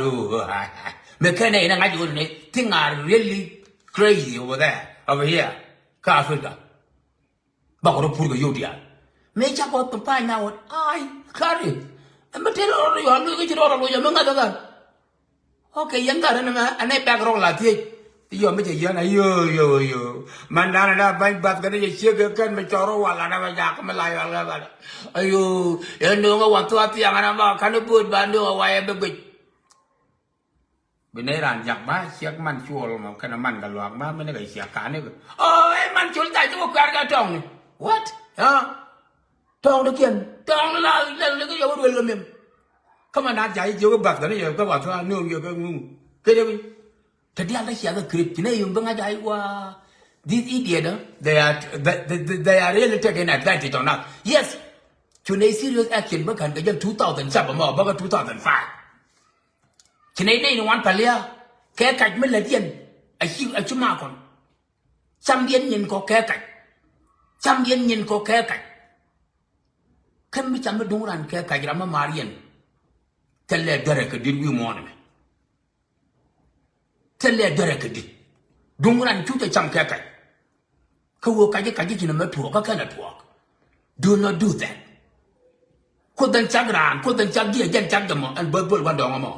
Mɛ kɛn nɛ in a ŋa̱c ɣöö ni thing are really crazy over there, over here kä Africa. Bakɔ rɔ pur kɛ yo̱o̱ diaal. Mɛ cakɔ piny pa̱a̱ny na wä ai kari. Ɛmɛ tëë rɔ rɔ yɔal loc kä ci rɔ rɔ loc ɛmɛ ŋa̱th ɛ kä. Okay, yɛn gat ɛn ɛmɛ ɛn ɛ bɛk rɔk la thiec. Yɔ mi cɛ yɛn ayo yo yo. Man dan da bany bath kɛn cɛ ciek kɛ kɛn mi cɔr wala na bɛ jak mi la yɔl kɛ gat. Ayo, yɛn doŋ ɛ wa thua thiaŋ ɛn ɛmɛ kan i̱ bo̱o̱t ba doŋ ɛ wa yɛ bɛ guic. Bi nɛy raan jak ba ciɛk man cuɔl mɔ kɛn man kɛ luaak ma mi ni kɛ ciɛk kani kɛ. Oh, ɛ man col thac ti wä kuɛr kɛ tɔŋni. What? Huh? Tɔŋ dɔ̱kiɛn tɔŋ la lɛl ni kä yɛ wä duël kɛ mi̱em. Kä ma nath ca jiök i̱ bath kɛn yɛ kä wath kä nööŋ yɛ kä ŋuŋ. Kecɛ wi̱c te diaal te ciath ɛ krip ci nɛ yöŋ bi ŋa̱c a i̱ wa. This idiot, uh, they are, they, they, they are really taking advantage on us. Yes. Cu nɛ serious action bä ka̱n kɛ jɛn two thousand seven mɔ bä kä two thousand five. Ci nɛ nɛy ni wan paliä kɛ kac mi lät yɛn. Aci, aci makɔn. Camdiɛn nyin kɔ kɛ kac. Camdiɛn nyin kɔ kɛ kac. Kɛn mi cam mi duŋ ran kɛ kac ram mi mar yɛn. Thilɛ duerɛ kɛ dit wi̱i̱ muɔ̱ɔ̱n ɛmɛ. Thilɛ duerɛ kɛ dit. Duŋ ran cu cɛ cam kɛ kac. Kä wee kac kac ci nɛ mɛ tuɔɔk kä kɛn ɛ tuɔɔk. Do not do that. Kuoth ɛn cak raan, kuoth ɛn cak jiɛ jɛn cak jɛ mɔ ɛn bäth bol gua̱ndɔɔŋ ɛmɔ.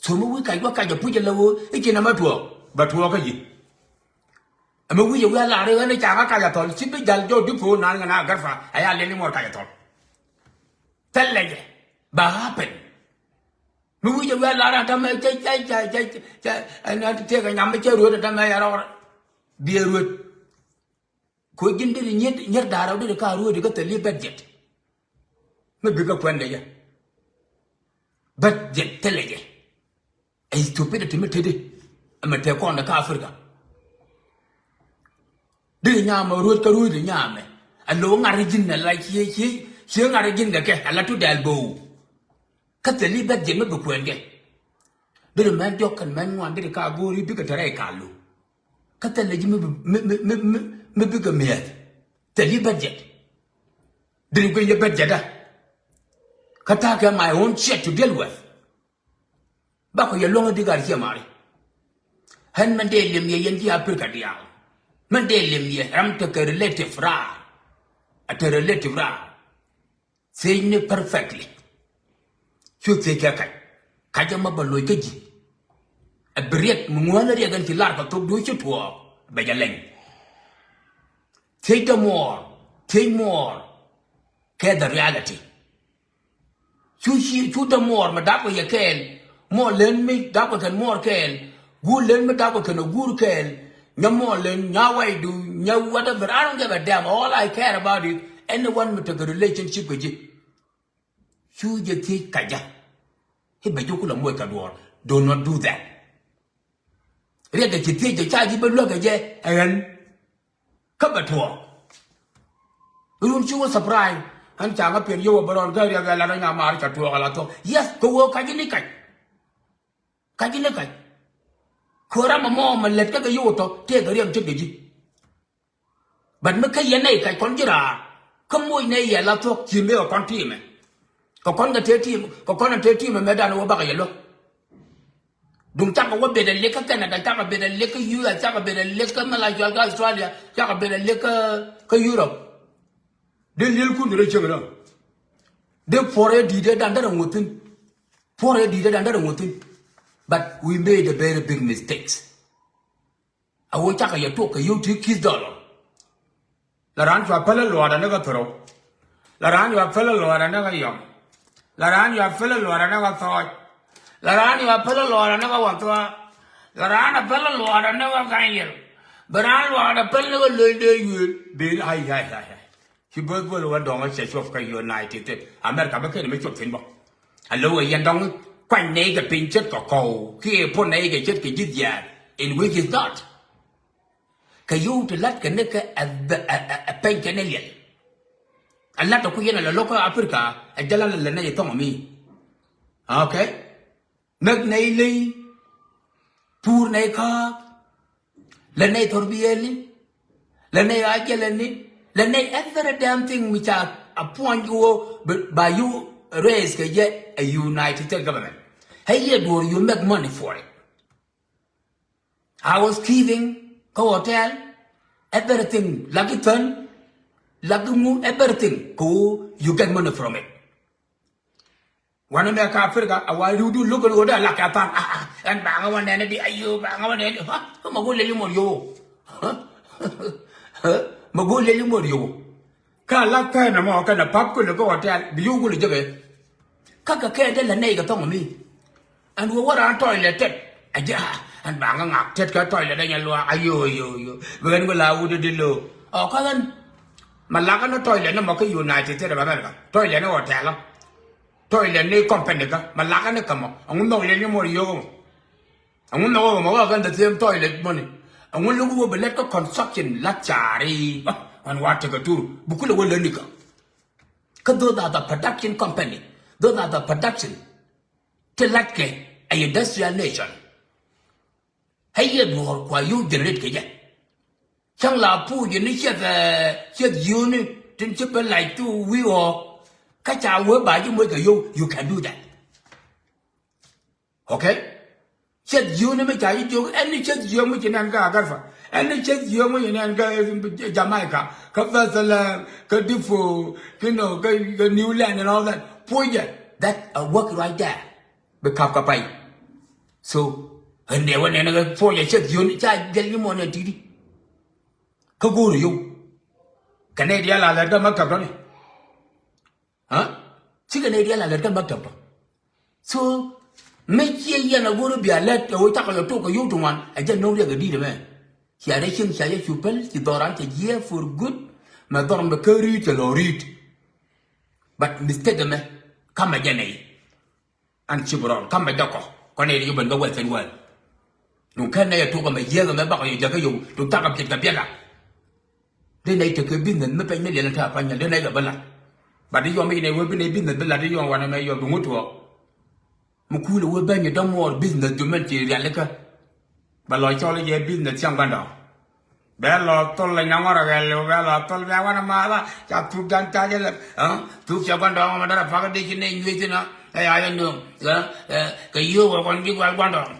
So mi wi̱i̱ kac wä kac ɛ puc ɛ lɛ wee i̱ ci nɛ mɛ tuɔɔk bɛ tuɔɔk kä ji̱. Ɛmɛ wi̱c ɛ wi̱i̱ a lar i̱ ɣän i̱ ca ŋä kac a thɔl ci bi jal jɔw di po̱o̱n naan ŋän a gärpa a ya liɛl i̱ ŋuɔr kac a thɔl. Thilɛ jɛ ba happen. Mi wi̱c ɛ wi̱i̱ a lar a tämɛ cɛ cɛ cɛ cɛ cɛ ɛn a ti tëëk a nyam mi cɛ ruet a tämɛ yɛ rɔɔr. Biɛ ruet. Ko ji̱n deri nyiet nyier da̱a̱r a deri ka ruet kä thil i̱ budget. Mi bikɛ kuɛn dɛ jɛ. Budget thilɛ jɛ. Ɛ stupidity mi teti. Ɛmɛ tëë kɔn kä Africa. Di nyamɛ ruet kä ruet di nyamɛ. Ɛ lo̱ ŋa̱r ji̱n ɛ la cie cie cie ŋa̱r ji̱n kɛ kɛ ɛ la tu dɛl bo̱o̱. Kä thil i̱ beth ji̱n mi bi kuɛn kɛ. Di ri mɛn diɔ̱k kɛn mɛn ŋuan di ri ka go̱o̱ri bikɛ te rɛy kalu. Kä thil i̱ ji̱ mi bi mi mi mi mi mi bikɛ mi̱eth. Thil i̱ beth ji̱n. Di ri gui̱ny i̱ beth ji̱n da. Kä ta̱a̱ kɛ my own shit to deal with. Bakɔ yɛ luɔ̱ŋ di gat ciɛ mari. Ɣän mɛn dee lim yɛ yɛn ji̱ Africa diaal. Mɛn dee lim yɛ ram tekɛ relative raar. A te relative raar. Thiecni perfectly. Cu thiec kɛ kac. Kac ɛmɔ bɛ loc kä ji̱. Ɛ bi riɛk mi ŋuäänä riɛk ɛn ci lar kɛ thok duuc ci tuɔɔk bɛ jɛ leny. Thiec dämuɔɔr thiec muɔɔr. Kɛ the reality. Cu ci cu däp muɔɔr mi dap kɛ yɛ kɛɛl. Muɔɔr len mi dap kɛ kɛn muɔɔr kɛɛl. Guur len mi dap kɛ kɛn ɛ guur kɛɛl. Nyɛ muɔɔr len nyɛ waydu nyɛ whatever, I don't give a damn. All I care about is anyone mi tekɛ relationship kɛ ji̱. Cu jɛ thiec kacä. I̱ bɛ ji̱ kulɛ moc kɛ duɔɔr. Do not do that. Riɛk kɛ ci thiec jɛ ca ji̱ bä luäk kɛ jɛ ɛ ɣän. Kä bɛ tuɔɔk. Run ci wä surprise. Ɛn ca ŋä piɛn yio̱w a bä rɔn kä riɛk ɛ lat ɛ nya maar ca tuɔɔk a la thuɔ̱k. Yes, kɛ ɣöö kac ni kac. Kac ni kac. Kɛ ɣöö ram ɛmɔ mɛ lät kä kɛ yio̱w tɔ tëë kɛ riɛm ce̱tkɛ ji̱. But mi kä yɛn nɛy kac kɔn ji̱ raar kä moc nɛy yɛ la thuɔ̱k ci mëë kɛ kɔn ti̱i̱mɛ. Kɛ kɔn kɛ tëë ti̱i̱m kɛ kɔn kɛ tëë ti̱i̱mɛ mëë dan wä bakɛ yɛ luäk. Duŋ cakɛ wä bet a liek kä Canada, cakɛ bet a liek kä U S, cakɛ bet a liek kä Malaysia, kä Australia, cakɛ bet a liek kä, kä Europe. Dee lielkun rɛy cieŋ rɔ. Dee puɔr ɛ di̱i̱t ɛ dan derɛ ŋuɔ̱thin. Puɔr ɛ di̱i̱t ɛ dan derɛ ŋuɔ̱thin. But we made a very big mistakes. A wee cakɛ yɛ tuɔk kɛ yio̱w ti ki̱th dɔlɔ. La raan cua päl ɛ luɔɔdɛ ni kɛ thurok. La raan cua päl ɛ luɔɔdɛ ni kɛ yɔm. La raan cua päl ɛ luɔɔdɛ ni kɛ thɔɔc. La raan cua päl ɛ luɔɔdɛ ni kɛ wä thua̱a̱. La raan ɛ päl ɛ luɔɔdɛ ni kɛ ga̱ny yɛl. Bi raan luɔɔdɛ päl ni kɛ lo̱cdɛ yuëël. Bil ai ai ai ai. Ci böth böl wä dɔŋ ɛ cɛ cuɔp kä United States America bä ken mi cuɔp thi̱n bä. A lo̱w ɛ yɛn dɔŋ kuany nɛy kɛ piny ce̱tkɛ kɔw kiɛ puɔ̱n nɛy kɛ ce̱tkɛ ji̱ dhiaar in which is not. Kɛ yio̱w ti la̱t kɛ ni kɛ ɛ, ɛ, ɛ, ɛ pɛny kɛ ni liɛl. Ɛ la̱t ɛ ku yɛn ɛ lɛ lo̱k kä Africa ɛ jɛ la lɛ lɛ nɛy thɔŋ mi. Okay. Näk nɛy ley. Pur nɛy ka̱a̱k. Lɛ nɛy thɔr bi yɛli. Lɛ nɛy a jɛlɛ ni. Lɛ nɛy every damn thing mi ca a puɔ̱ny wä ba you raise kɛ jɛ a United States government. Hey, yɛ duɔr you make money for it. I was giving kä hotel, everything, laki thän, laki mu, everything, kɛ wu you get money from it. Wanɛ mɛ ka Africa a wa riwdu local wä dee lak a than a a ɛn baŋä wä nɛnɛ di ayo baŋä wä nɛnɛ di ha ma go leli mor yo. Ha ma go leli mor yo. Kä a lak kɛn ɛmɔ kɛn a pap kulɛ kä hotel bi yo̱w kulɛ jekɛ. Kä kɛ kɛn dee lɛ nɛy kɛ thɔŋ mi. Ɛn wee wä raan toilet tet a jɛ a ɛn ba ŋä ŋak tet kɛ toilet dee nyɛ luaak a yo yo yo bi ɣän wä la wut di lo̱o̱. Ɔ kä ɣän ma lak ɣän toilet ni mɔ kä United States of America toilet ni hotel ɔ. Toilet ni company kä ma lak ɣän kä mɔ ɛŋu nhɔk lel ni mɔ ri yio̱o̱k mɔ. Ɛŋu nhɔk wä mɔ wä kɛn the same toilet mɔni. Ɛŋu lo̱k wä bi lät kä construction lat caari. Ɣän wa tekɛ tur bi kulɛ wä lät ni kä. Kä those are the production company. Those are the production. Ti latkɛ a industrial nation. Ɛ yɛ duɔ̱ɔ̱r kua yio̱w generate kɛ jɛ. Cäŋ la puuc ni ciɛth, eh, ciɛth yio̱wni tin ci ben lac thuk wi̱i̱ ɣɔɔk. Kä ca wee ba ji̱ moc kɛ yio̱w, you can do that. Okay? Ciɛth yio̱wni mi ca ji̱ jiök ɛn ni ciɛth yio̱w mi ci nɛn kä Agarfa. Ɛn ni ciɛth yio̱w mi ci nɛn kä, eh, Jamaica. Kä Bethlehem, kä Difo, you know, kä, kä New Land and all that. Puɔ̱cɛ. That a work right there. Bi kap kä pay. So ɣän dee wä nɛn ɣä puɔ̱cɛ ciɛth yio̱wni ca jɛl ni mɔ nɛn ti̱ti̱. Kä go̱o̱r yio̱w. Kɛ nɛy diaal a lät kä maktab tɔ̱ni. Ha? Cikɛ nɛy diaal a lät kä maktab tɔ̱. So mi ciɛ yɛn a go̱o̱r bia lät ɛ wä cakɔ yɔ tok kɛ yio̱w ti ŋuan ɛ jɛ no̱o̱ŋ riɛk ɛ di̱t ɛmɛ. Cia rɛ cieŋ cia yɛ cu päl ci dhɔran cɛ jiɛ for good. Mɛ dhɔr mɛ kä ri̱i̱t cɛ lɔ ri̱i̱t. But mistake ɛmɛ kamɛ jɛ nɛy. An ci bi rɔɔd kamɛ jɔkɔ kɔn nɛy ti yop ɛn kä Western world. Duŋ kɛn nɛy a tok ɛmɛ yiëëk ɛmɛ bakɔ yɛ jäkä yop duŋ cakɛ piɛth kɛ piɛth a. Dee nɛy tekɛ business mi pɛny mi liɛl in te a pa̱ny nyɛl dee nɛy kɛ bi lat. But di yɔm i̱ nɛy wee bi nɛy business bi lat di yɔm wanɛ mɛ yɔm bi ŋut tuɔɔk. Mi kuulɛ wee ben ni dämuɔɔr business jomɛn ci rialikä. Bɛ lɔ cɔl jɛ business cäŋ gua̱ndɔɔŋ. Bɛ lɔ thol lɛ nyaŋɔr a ɣɛl bɛ lɔ thol bɛ wanɛ maatha ca thuk dan ca jɛ lɛ. Thuk cɛ gua̱ndɔɔŋ mɛ dara pak di ci nɛ nyuec thin a ɛ ya jɛ nööŋ. Kɛ yio̱o̱k wɛ kɔn ji̱ gual gua̱ndɔɔŋ.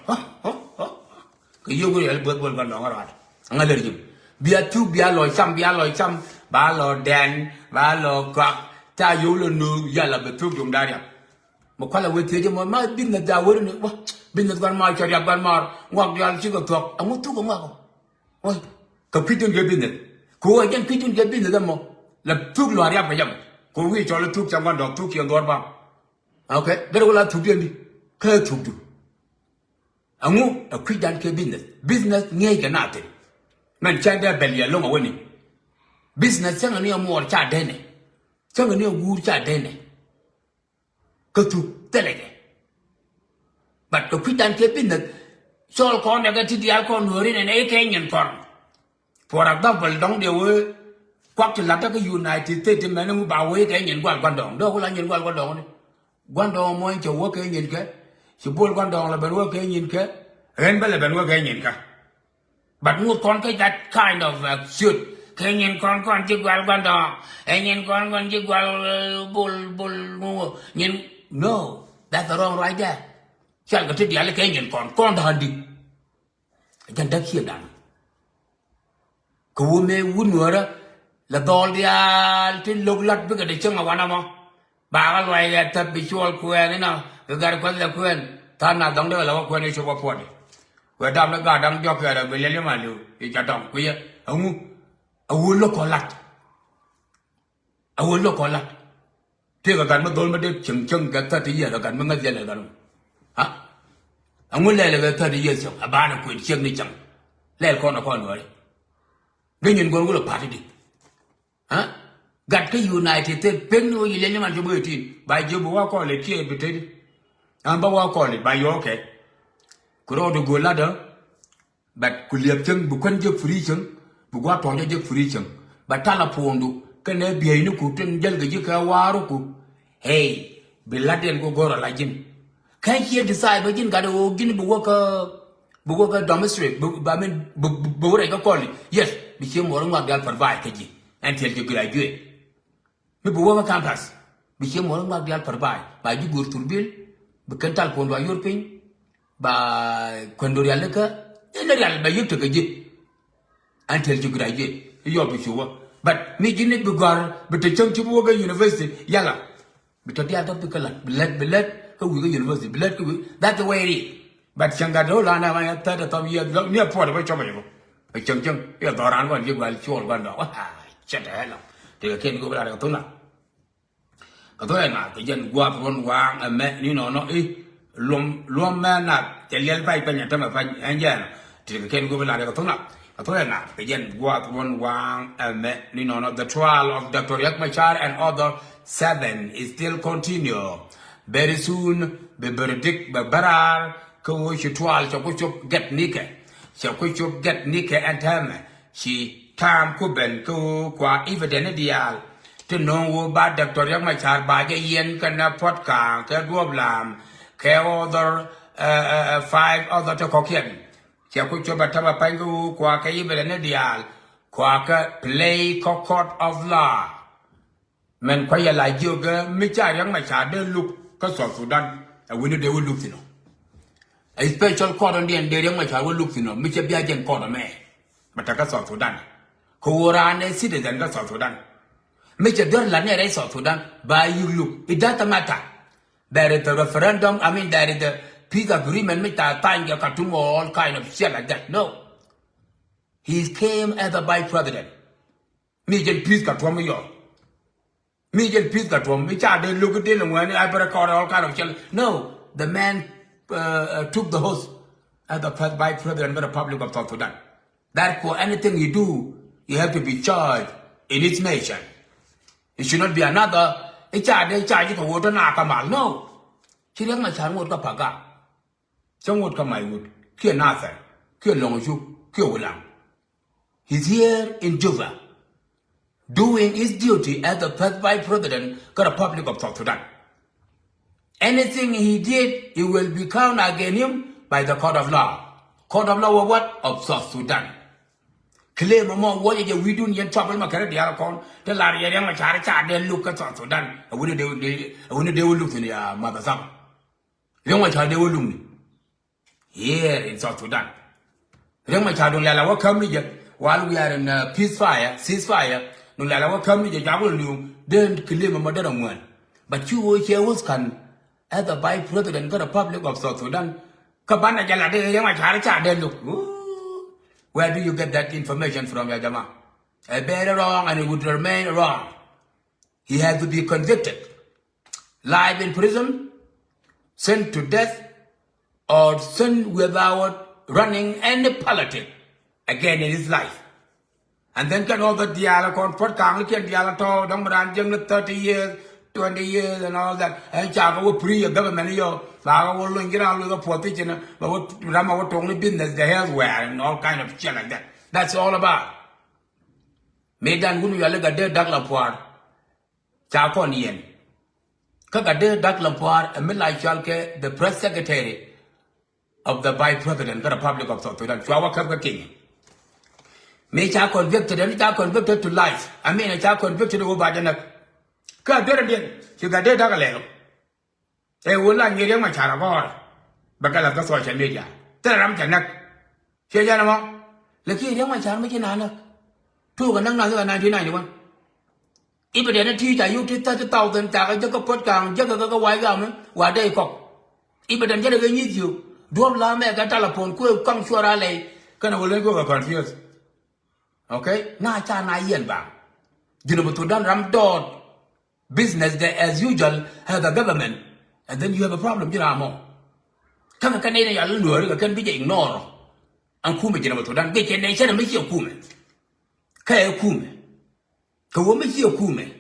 Kɛ yio̱o̱k riɛl buɔth buɔl gua̱ndɔɔŋ a ruaat. Aŋa lär ji̱ bia thuk bia lɔ cam bia lɔ cam ba lɔ dɛn ba lɔ kɔak. Ca yio̱o̱k lɛ nööŋ yal a bɛ thuk jom da̱a̱r yam. Mɛ kualɛ wee thiec mɔ ma business da weri ni wa business guan maar cɔ riap guan maar ŋuak dial cikɛ thuɔk ɛŋu thuk ɛŋuak ɔ. Oi kɛ kui̱dun kɛ business. Kɛ wee jɛn kui̱dun kɛ business ɛmɔ la thuk luaar riap kɛ jam. Kɛ wi̱i̱ cɔl thuk cɛ ŋuan dɔk thuk ciɛ dhuɔr bam. Okay derɛ wä la thuk diɛn di kä thuk du. Ɛŋu ɛ kui̱dan kɛ business business ŋi̱eec kɛ na thin. Mɛn cɛ dee bɛl yɛ loŋ a weni. Business cäŋɛ ni ɛ muɔɔr ca denɛ. Cäŋɛ ni ɛ guur ca denɛ. Kä thuk thilɛ jɛ. But kɛ kui̱dan kɛ business cɔɔl kɔn ɛ kɛ ti diaal kɔn nuɔ̱ɔ̱ri nɛn ɛ kɛ nyin kɔn. For example dɔ̱ŋ diɛ wee Kuak ti lat kä United States mɛn ni ŋu ba wee kɛ nyin gual guandɔŋ. Dɔk ku la nyin gual guandɔŋ ni. Guandɔŋ muɔny cɛ wä kɛ nyin kɛ. Ci bol guandɔŋ la ben wä kɛ nyin kɛ. Ɣän bä la ben wä kɛ nyin kɛ. But ŋu kɔn kɛ that kind of, uh, suit. Kɛ nyin kɔn kɔn ci gual guandɔŋ. Ɛ nyin kɔn kɔn ci gual, uh, bol, bol, ŋu, nyin. No, that's the wrong right there. Cal kɛ ti diali kɛ nyin kɔn kɔn da̱a̱n di. Jɛn däk ciëëdan. Kɛ wä mëë wut nuäärä lɛ dhɔɔl diaal ti lo̱k la̱t bikɛ ti cäŋ a wanɛ mɔ. Bakä luac ɣɛ thäp bi cuɔl kuɛɛn inɔ kɛ gat kuäth lɛ kuɛɛn. Tha̱a̱n na dhɔ̱ŋ dee wä lɛ wä kuɛɛn i̱ cop wä puɔ̱t. Wee dam ni gat da̱ŋ jɔk kɛ rɛ bi liɛl i̱ ma li̱w i̱ ca tɔŋ kui̱ yɛ. Ɛŋu? Ɛ wä lo̱k kɔ la̱t. A wä lo̱k kɔn lat. Tëëkɛ gat mi dhol mi dee cieŋ cieŋ kɛ thirty years, a gat mi ŋäth yɛl ɛ gat mi. Ha? A ŋu lɛl ɛ kɛ thirty years cieŋ a banɛ kuën ciek ni cieŋ. Lɛl kɔn a kɔn nuɔri. Dee nyin guɔn wulɛ pa̱t idi. Ha? Gat kä United States pek ni wä yi liɛl ni man ci boi tin ba jiö bi wa kɔn lɛ kiɛ bi tedi. An ba wa kɔn lɛ ba yɔɔkɛ. Ku rɔɔdu guɔ lat ɛ. But ku liɛp cäŋ bi kuän jek free cäŋ, bi gua̱a̱th tɔ̱ɔ̱c jɛ jek free cäŋ. Ba tala puɔ̱ɔ̱ŋdu kɛnɛ bieyniku tin jäl kɛ ji̱ kɛ waaruku. Hey, bi la̱t yɛn ku go̱r a la ji̱n. Kä ciɛ decide bä ji̱n gat ɣöö ji̱n bi wä kä, bi wä kä domestic, bi, bi, I mean, bi, bi, bi wä rɛc kä kɔli. Yes, bi cië muɔr ŋuak dial provide kä ji̱. Ɛn tiɛl ji̱ graduate. Mi bi wä kä campus bi cië muɔr ŋuak dial provide ba ji̱ go̱r thurbil. Bi kɛn tal puɔ̱ɔ̱ŋdu a yor piny. Ba kuɛn dor yal ikä in a rial ba yik tekɛ ji̱. Until you graduate i̱ yɔp bi cu wä. But mi ji̱n i̱ bi gɔ̱a̱r bi te cäŋ ci bi wä kä university yala. Bi te diaal tɔ̱ bi kä la̱t bi lät bi lät kä wi̱i̱ kä university bi lät kä wi̱i̱. That's the way it is. But cäŋ gat do̱r lan dama ya thirty some years ni a puɔt bä cɔp a yɛ bä. Bi cäŋ cäŋ i̱ a dhɔran kɔn ji̱ gual cuɔl gual dɔk. Wa cɛ te hɛl ɔ. Tekɛ ken go̱o̱k lat kɛ thun la. Kɛ thok ɛ nath kɛ jɛn gua̱a̱th ruɔ̱n waaŋ ɛmɛ ni nɔnɔ i̱ luɔm luɔm mɛ nath cɛ liɛl pay pɛny ɛ tämɛ pany ɛn jɛn. Ti kɛ kɛn go̱o̱p ɛ lat kɛ thok nath kɛ thok ɛ nath kɛ jɛn gua̱a̱th ruɔ̱n waaŋ ɛmɛ ni nɔnɔ the trial of Doctor Riek Machar and other seven is still continue. Very soon bɛ verdict bɛ bäraar kä ɣöö ci trial cɛ ku cop gɛt nikɛ cɛ ku cop gɛt nikɛ ɛn täämɛ. Ci ta̱a̱m ku ben kä ɣöö kua evidence diaal ti no̱o̱ŋ ɣöö ba Doctor Riek Machar ba jɛ yiɛn kɛnɛ puɔ̱t kaaŋ kɛ duɔ̱ɔ̱p laam kɛ other, eh, eh, eh, five other ti kɔ̱kiɛn. Cɛ ku cop a täp a pa̱ny kä ɣöö kua kɛ evidence diaal kua kɛ play kä court of law. Mɛn kua̱c yɛ la jiök ɛ mi ca Riek Machar dee luk kä South Sudan ɛ wi̱ni dee wä luk thi̱n ɔ. Ɛ special court ɔndiɛn dee Riek Machar wä luk thi̱n ɔ mi cɛ bia jɛn court ɔmɛ. Mɛ te kä South Sudan kɛ ɣöö raan ɛ citizen kä South Sudan. Mi cɛ duer la ni rɛy South Sudan ba yik luk. It doesn't matter. There is a referendum, I mean there is a peace agreement mi ca tha̱a̱ny kɛ Khartoum or all kind of shit like that. No. He came as a vice president. Mi jɛn peace ka tuɔm mi yɔɔ. Mi jɛn peace ka tuɔm mi ca dee loki dee ni ŋuɛni Ivory Coast all kind of challenge. No, the man, uh, uh, took the oath as the first vice president of the Republic of South Sudan. Therefore anything he do, he have to be charged in his nation. It should not be another. Ica dee ca ji̱ kɛ wot tɔ na kamal. No. Ci Riek Machar ŋot kä Pagak. Cä ŋot kä Maiwut kiɛ Nathɛr kiɛ Lɔŋcuk kiɛ Wulaŋ. He's here in Juba doing his duty as the first vice president kä Republic of South Sudan. Anything he did, it will be count against him by the court of law. Court of law of what? Of South Sudan. Claim mɔ wä jɛ jɛ wi̱i̱dun yɛn cuap ma kɛrɛ diaal kɔn te lar yɛ Riek Machar ca dee luk kä South Sudan. A wuni dee wuni dee wuni luk thi̱n ya mother sap. Riek Machar dee wä luk ni here in South Sudan. Riek Machar duŋ lɛl a wä käm ni jɛ while we are in, uh, peace fire, ceasefire. Duŋ lɛl a wä käm ni jɛ jɔak wä li̱w den kilim mɔ derɛ ŋuɛn. But cu wä cɛ wä kan as the vice president kä Republic of South Sudan. Kä banɛ jɛ la dee Riek Machar ca dee luk. Ooh, where do you get that information from, ya jama? A very wrong and it would remain wrong. He has to be convicted. Life in prison, sent to death, or sent without running any politic again in his life. And then kɛn ɔth diaal kɔn puɔt kaŋ kɛn diaal tɔ dɔŋ ran jɛŋ ni thirty years, twenty years and all that. Ɛn ca kɛ wä free a government yɔ ba kɛ wä lony ji̱ ran luth a puɔth ti cin ba wä ram a wä toŋ ni business, the health where and all kind of shit like that. That's all about. Mëë dan wun yɔal i̱ Gatdet Dak Lampuar ca kɔn yɛn. Kä Gatdet Dak Lampuar ɛ mi la cɔal kɛ the press secretary of the vice president kä Republic of South Sudan. Cua wä käp kä Kenya. Mëë ca convicted, ɛn ca convicted to life. I mean, ca convicted wä ba jɛ näk. Kä a duer ɛn diɛn ci Gatdet Dak a lɛl. Ɛ wun la nyi Riek Machar a gɔɔr bɛ kɛ lath kä social media. Thilɛ ram cɛ näk. Ciɛ jɛn ɛmɔ. Lakin Riek Machar mi ci na näk. Tuuk a näk na thikɛ nineteen ninety-one. I̱ bɛ dɛn a ti ca yuk ti thirty thousand ca kɛ jek kä Puɔt Kaŋ, jek kɛ kɛ wa̱i̱ gam wa dee kɔk. I̱ bɛ dɛn jɛ dee kɛ nyi̱th yuk. Duɔ̱p la mɛ kɛ telephone kuɛ kɔŋ cuɔr a lɛy. Kɛnɛ wä leny kuɛ kɛ confuse. Okay? Na ca na yɛn ba. Junub Sudan ram dɔɔt. Business day as usual as a government. And then you have a problem, ji̱ ram mɔ. Ka̱n kɛ nɛy ni yal luɔri kɛ kɛn bi jɛ ignore. An kumɛ Junub Sudan. Gɛ cɛ nɛy cɛ mi ciɛ kumɛ. Kä ɛ kumɛ. Kɛ wä mi ciɛ kumɛ.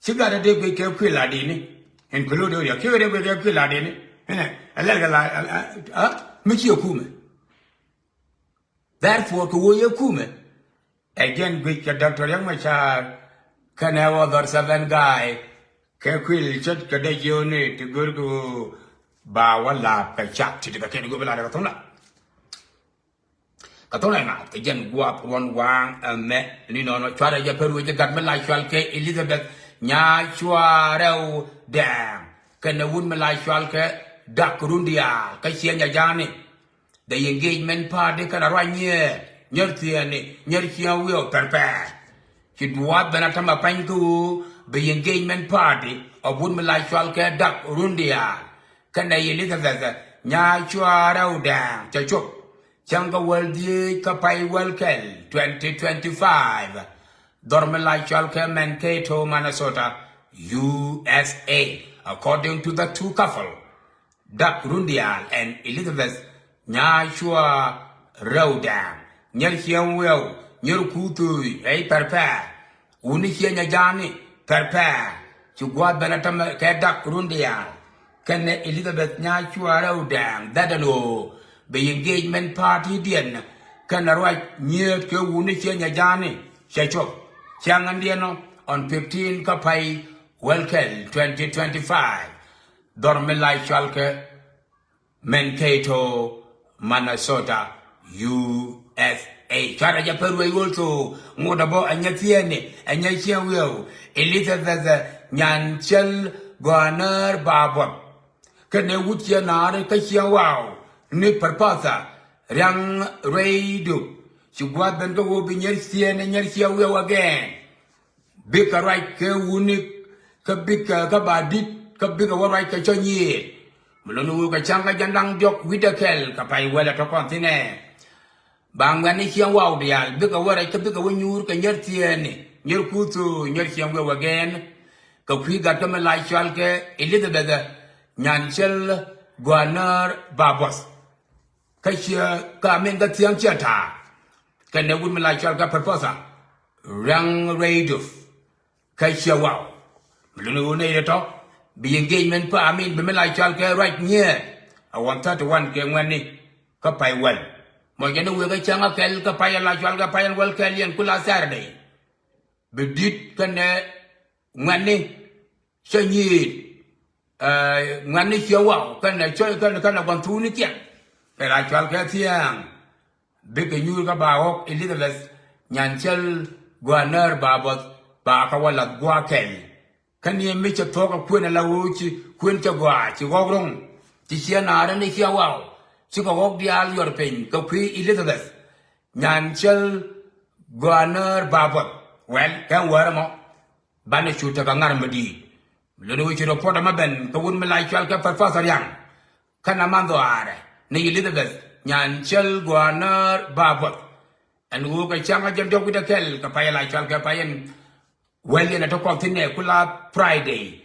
Ci gat a dee guic kɛ kuil a dini. Include area. Ci gat a dee guic kɛ kuil a dini. Ɛnɛ, a lɛl kɛ la, a, a, a, mi ciɛ kumɛ. Therefore, kɛ wä yɛ kumɛ. Ɛ jɛn guic kɛ Doctor Riek Machar kɛnɛ wä dhɔr seven guy kɛ kuil cät kɛ dee jiöni ti gör kɛ wä ba wä laap kɛ cak ti ti kɛ kɛn go̱o̱p la dee kɛ thun la. Kɛ thun la ŋa̱th kɛ jɛn guap ruɔn waŋ ɛmɛ ni nɔnɔ cuarɛ jɛ pär wecɛ gat mi la cual kɛ Elizabeth Nyacuarɛw Dɛŋ kɛnɛ wun mi la cual kɛ Dak Rundial kä ciɛ nyɛ ja̱a̱ni. The engagement party kɛn a ruac nyiɛɛr nyɛr thiɛɛni nyɛr ciɛŋ wiɛw pɛrpɛɛr. Ci duɔth ben a tämɛ pany kä ɣöö bi engagement party ɔ wut mi la cual kɛ Dak Rundial kɛnɛ Elizabeth Nyacuarɛw Dɛŋ cɛ cop cäŋ kä wäl dhieec kä pay wäl kɛl twenty twenty-five. Dhɔr mi la cual kɛ Mankato, Minnesota, U S A. According to the two couple, Dak Rundial and Elizabeth Nyacuarɛw Dɛŋ nyɛr ciɛŋ wiɛw nyɛr kuthööy ɛ i̱ pɛrpɛɛr. Wuni ciɛ nyɛ ja̱a̱ni pɛrpɛɛr. Ci gua̱a̱th ben a tämɛ kɛ Dak Rundial kɛnɛ Elizabeth Nyacuarɛw Dɛŋ that ɛn ɣöö bi engagement party diɛn kɛnɛ ruac nyieet kɛ wuni ciɛ nyɛ ja̱a̱ni cɛ cop. Ciaŋ ɛn diɛn ɔ on fifteen kä pay wäl kɛl twenty twenty-five. Dhɔr mi la cual kɛ Mankato, Minnesota, U S A. Cuarɛ jɛ pär wec ɣöl thok ŋot a bä a nyɛ thiɛɛni a nyɛ ciɛŋ wiɛw Elizabeth Nyanciɛl Gɔanär Babuɔth. Kɛnɛ wut ciɛ naari kä ciɛŋ waw ni pärpatha riaŋ rɛy duk. Ci gua̱a̱th ben kä ɣöö bi nyɛr thiɛɛni nyɛr ciɛŋ wiɛw again. Bikɛ ruac kɛ wuni kä bikɛ kä ba di̱t kä bikɛ wä ruac kɛ cɔ nyiëë. Mi luni wukɛ ca̱ŋ kä jɛn da̱ŋ diɔ̱k wi̱cdɛ kɛl kɛ pay wälɛ tɔ kɔn thi̱nɛ. Ba ŋuɛ̈tni ciɛŋ waw diaal bikɛ wä ruac kä bikɛ wä nyuur kɛ nyɛr thiɛɛni nyɛr kuth thööc nyɛr ciɛŋ wiɛw again. Kɛ kui̱ gat kä mi la cual kɛ Elizabeth Nyanciɛl Gɔanär Babuɔth. Kä ciɛ kä amin kä thiäŋ ciɛ ta̱a̱. Kɛnɛ wut mi la cual kɛ pärpatha riaŋ rɛy duk. Kä ciɛ waw. Mi luni ɣöö nɛy rɛ tɔ bi engagement pa amin bi mi la cual kɛ ruac nyiɛɛr a one thirty-one kɛ ŋuɛ̈tni kä pay wäl. Mɔ jɛn i̱ wëë kä cäŋ a kɛl kä pay a la cual kɛ pay ɛn wäl kɛl yɛn kula Saturday. Bi di̱t kɛnɛ ŋuɛ̈tni cä nyiëët. Ŋuɛ̈tni ciɛ waw kɛnɛ cä kɛnɛ kɛnɛ gua̱n thuuni kiɛn. Kɛ la cual kɛ thia̱a̱ŋ. Bikɛ nyuur kä ba ɣɔ̱k Elizabeth Nyanciɛl Gɔanär Babuɔth ba kä wä lath gua̱a̱ kɛl. Kä ni mi cɛ thuɔ̱k ɛ kuën ala ɣöö ci kuën cɛ gɔaa ci ɣɔ̱k ro̱ŋ. Ci ciɛ naarä ni ciɛ waw. Cikɛ ɣɔ̱k diaal yuɔr piny kɛ kui̱ Elizabeth Nyanciɛl Gɔanär Babuɔth. Wɛl kɛn wäärä mɔ. Banɛ cu tekɛ ŋa̱r mi di̱i̱t. Luni wi̱ci report ɛmɛ ben kä wut mi la cual kɛ pärpatha riaŋ. Kä na man dhɔaarɛ ni Elizabeth Nyanciɛl Gɔanär Babuɔth. Ɛn ɣöö kɛ ca̱ŋ a jɛn diɔ̱k wi̱cdɛ kɛl kɛ pay la cual kɛ pay ɛn. Wäl yɛn a te kɔn thi̱n ɛ kula Friday.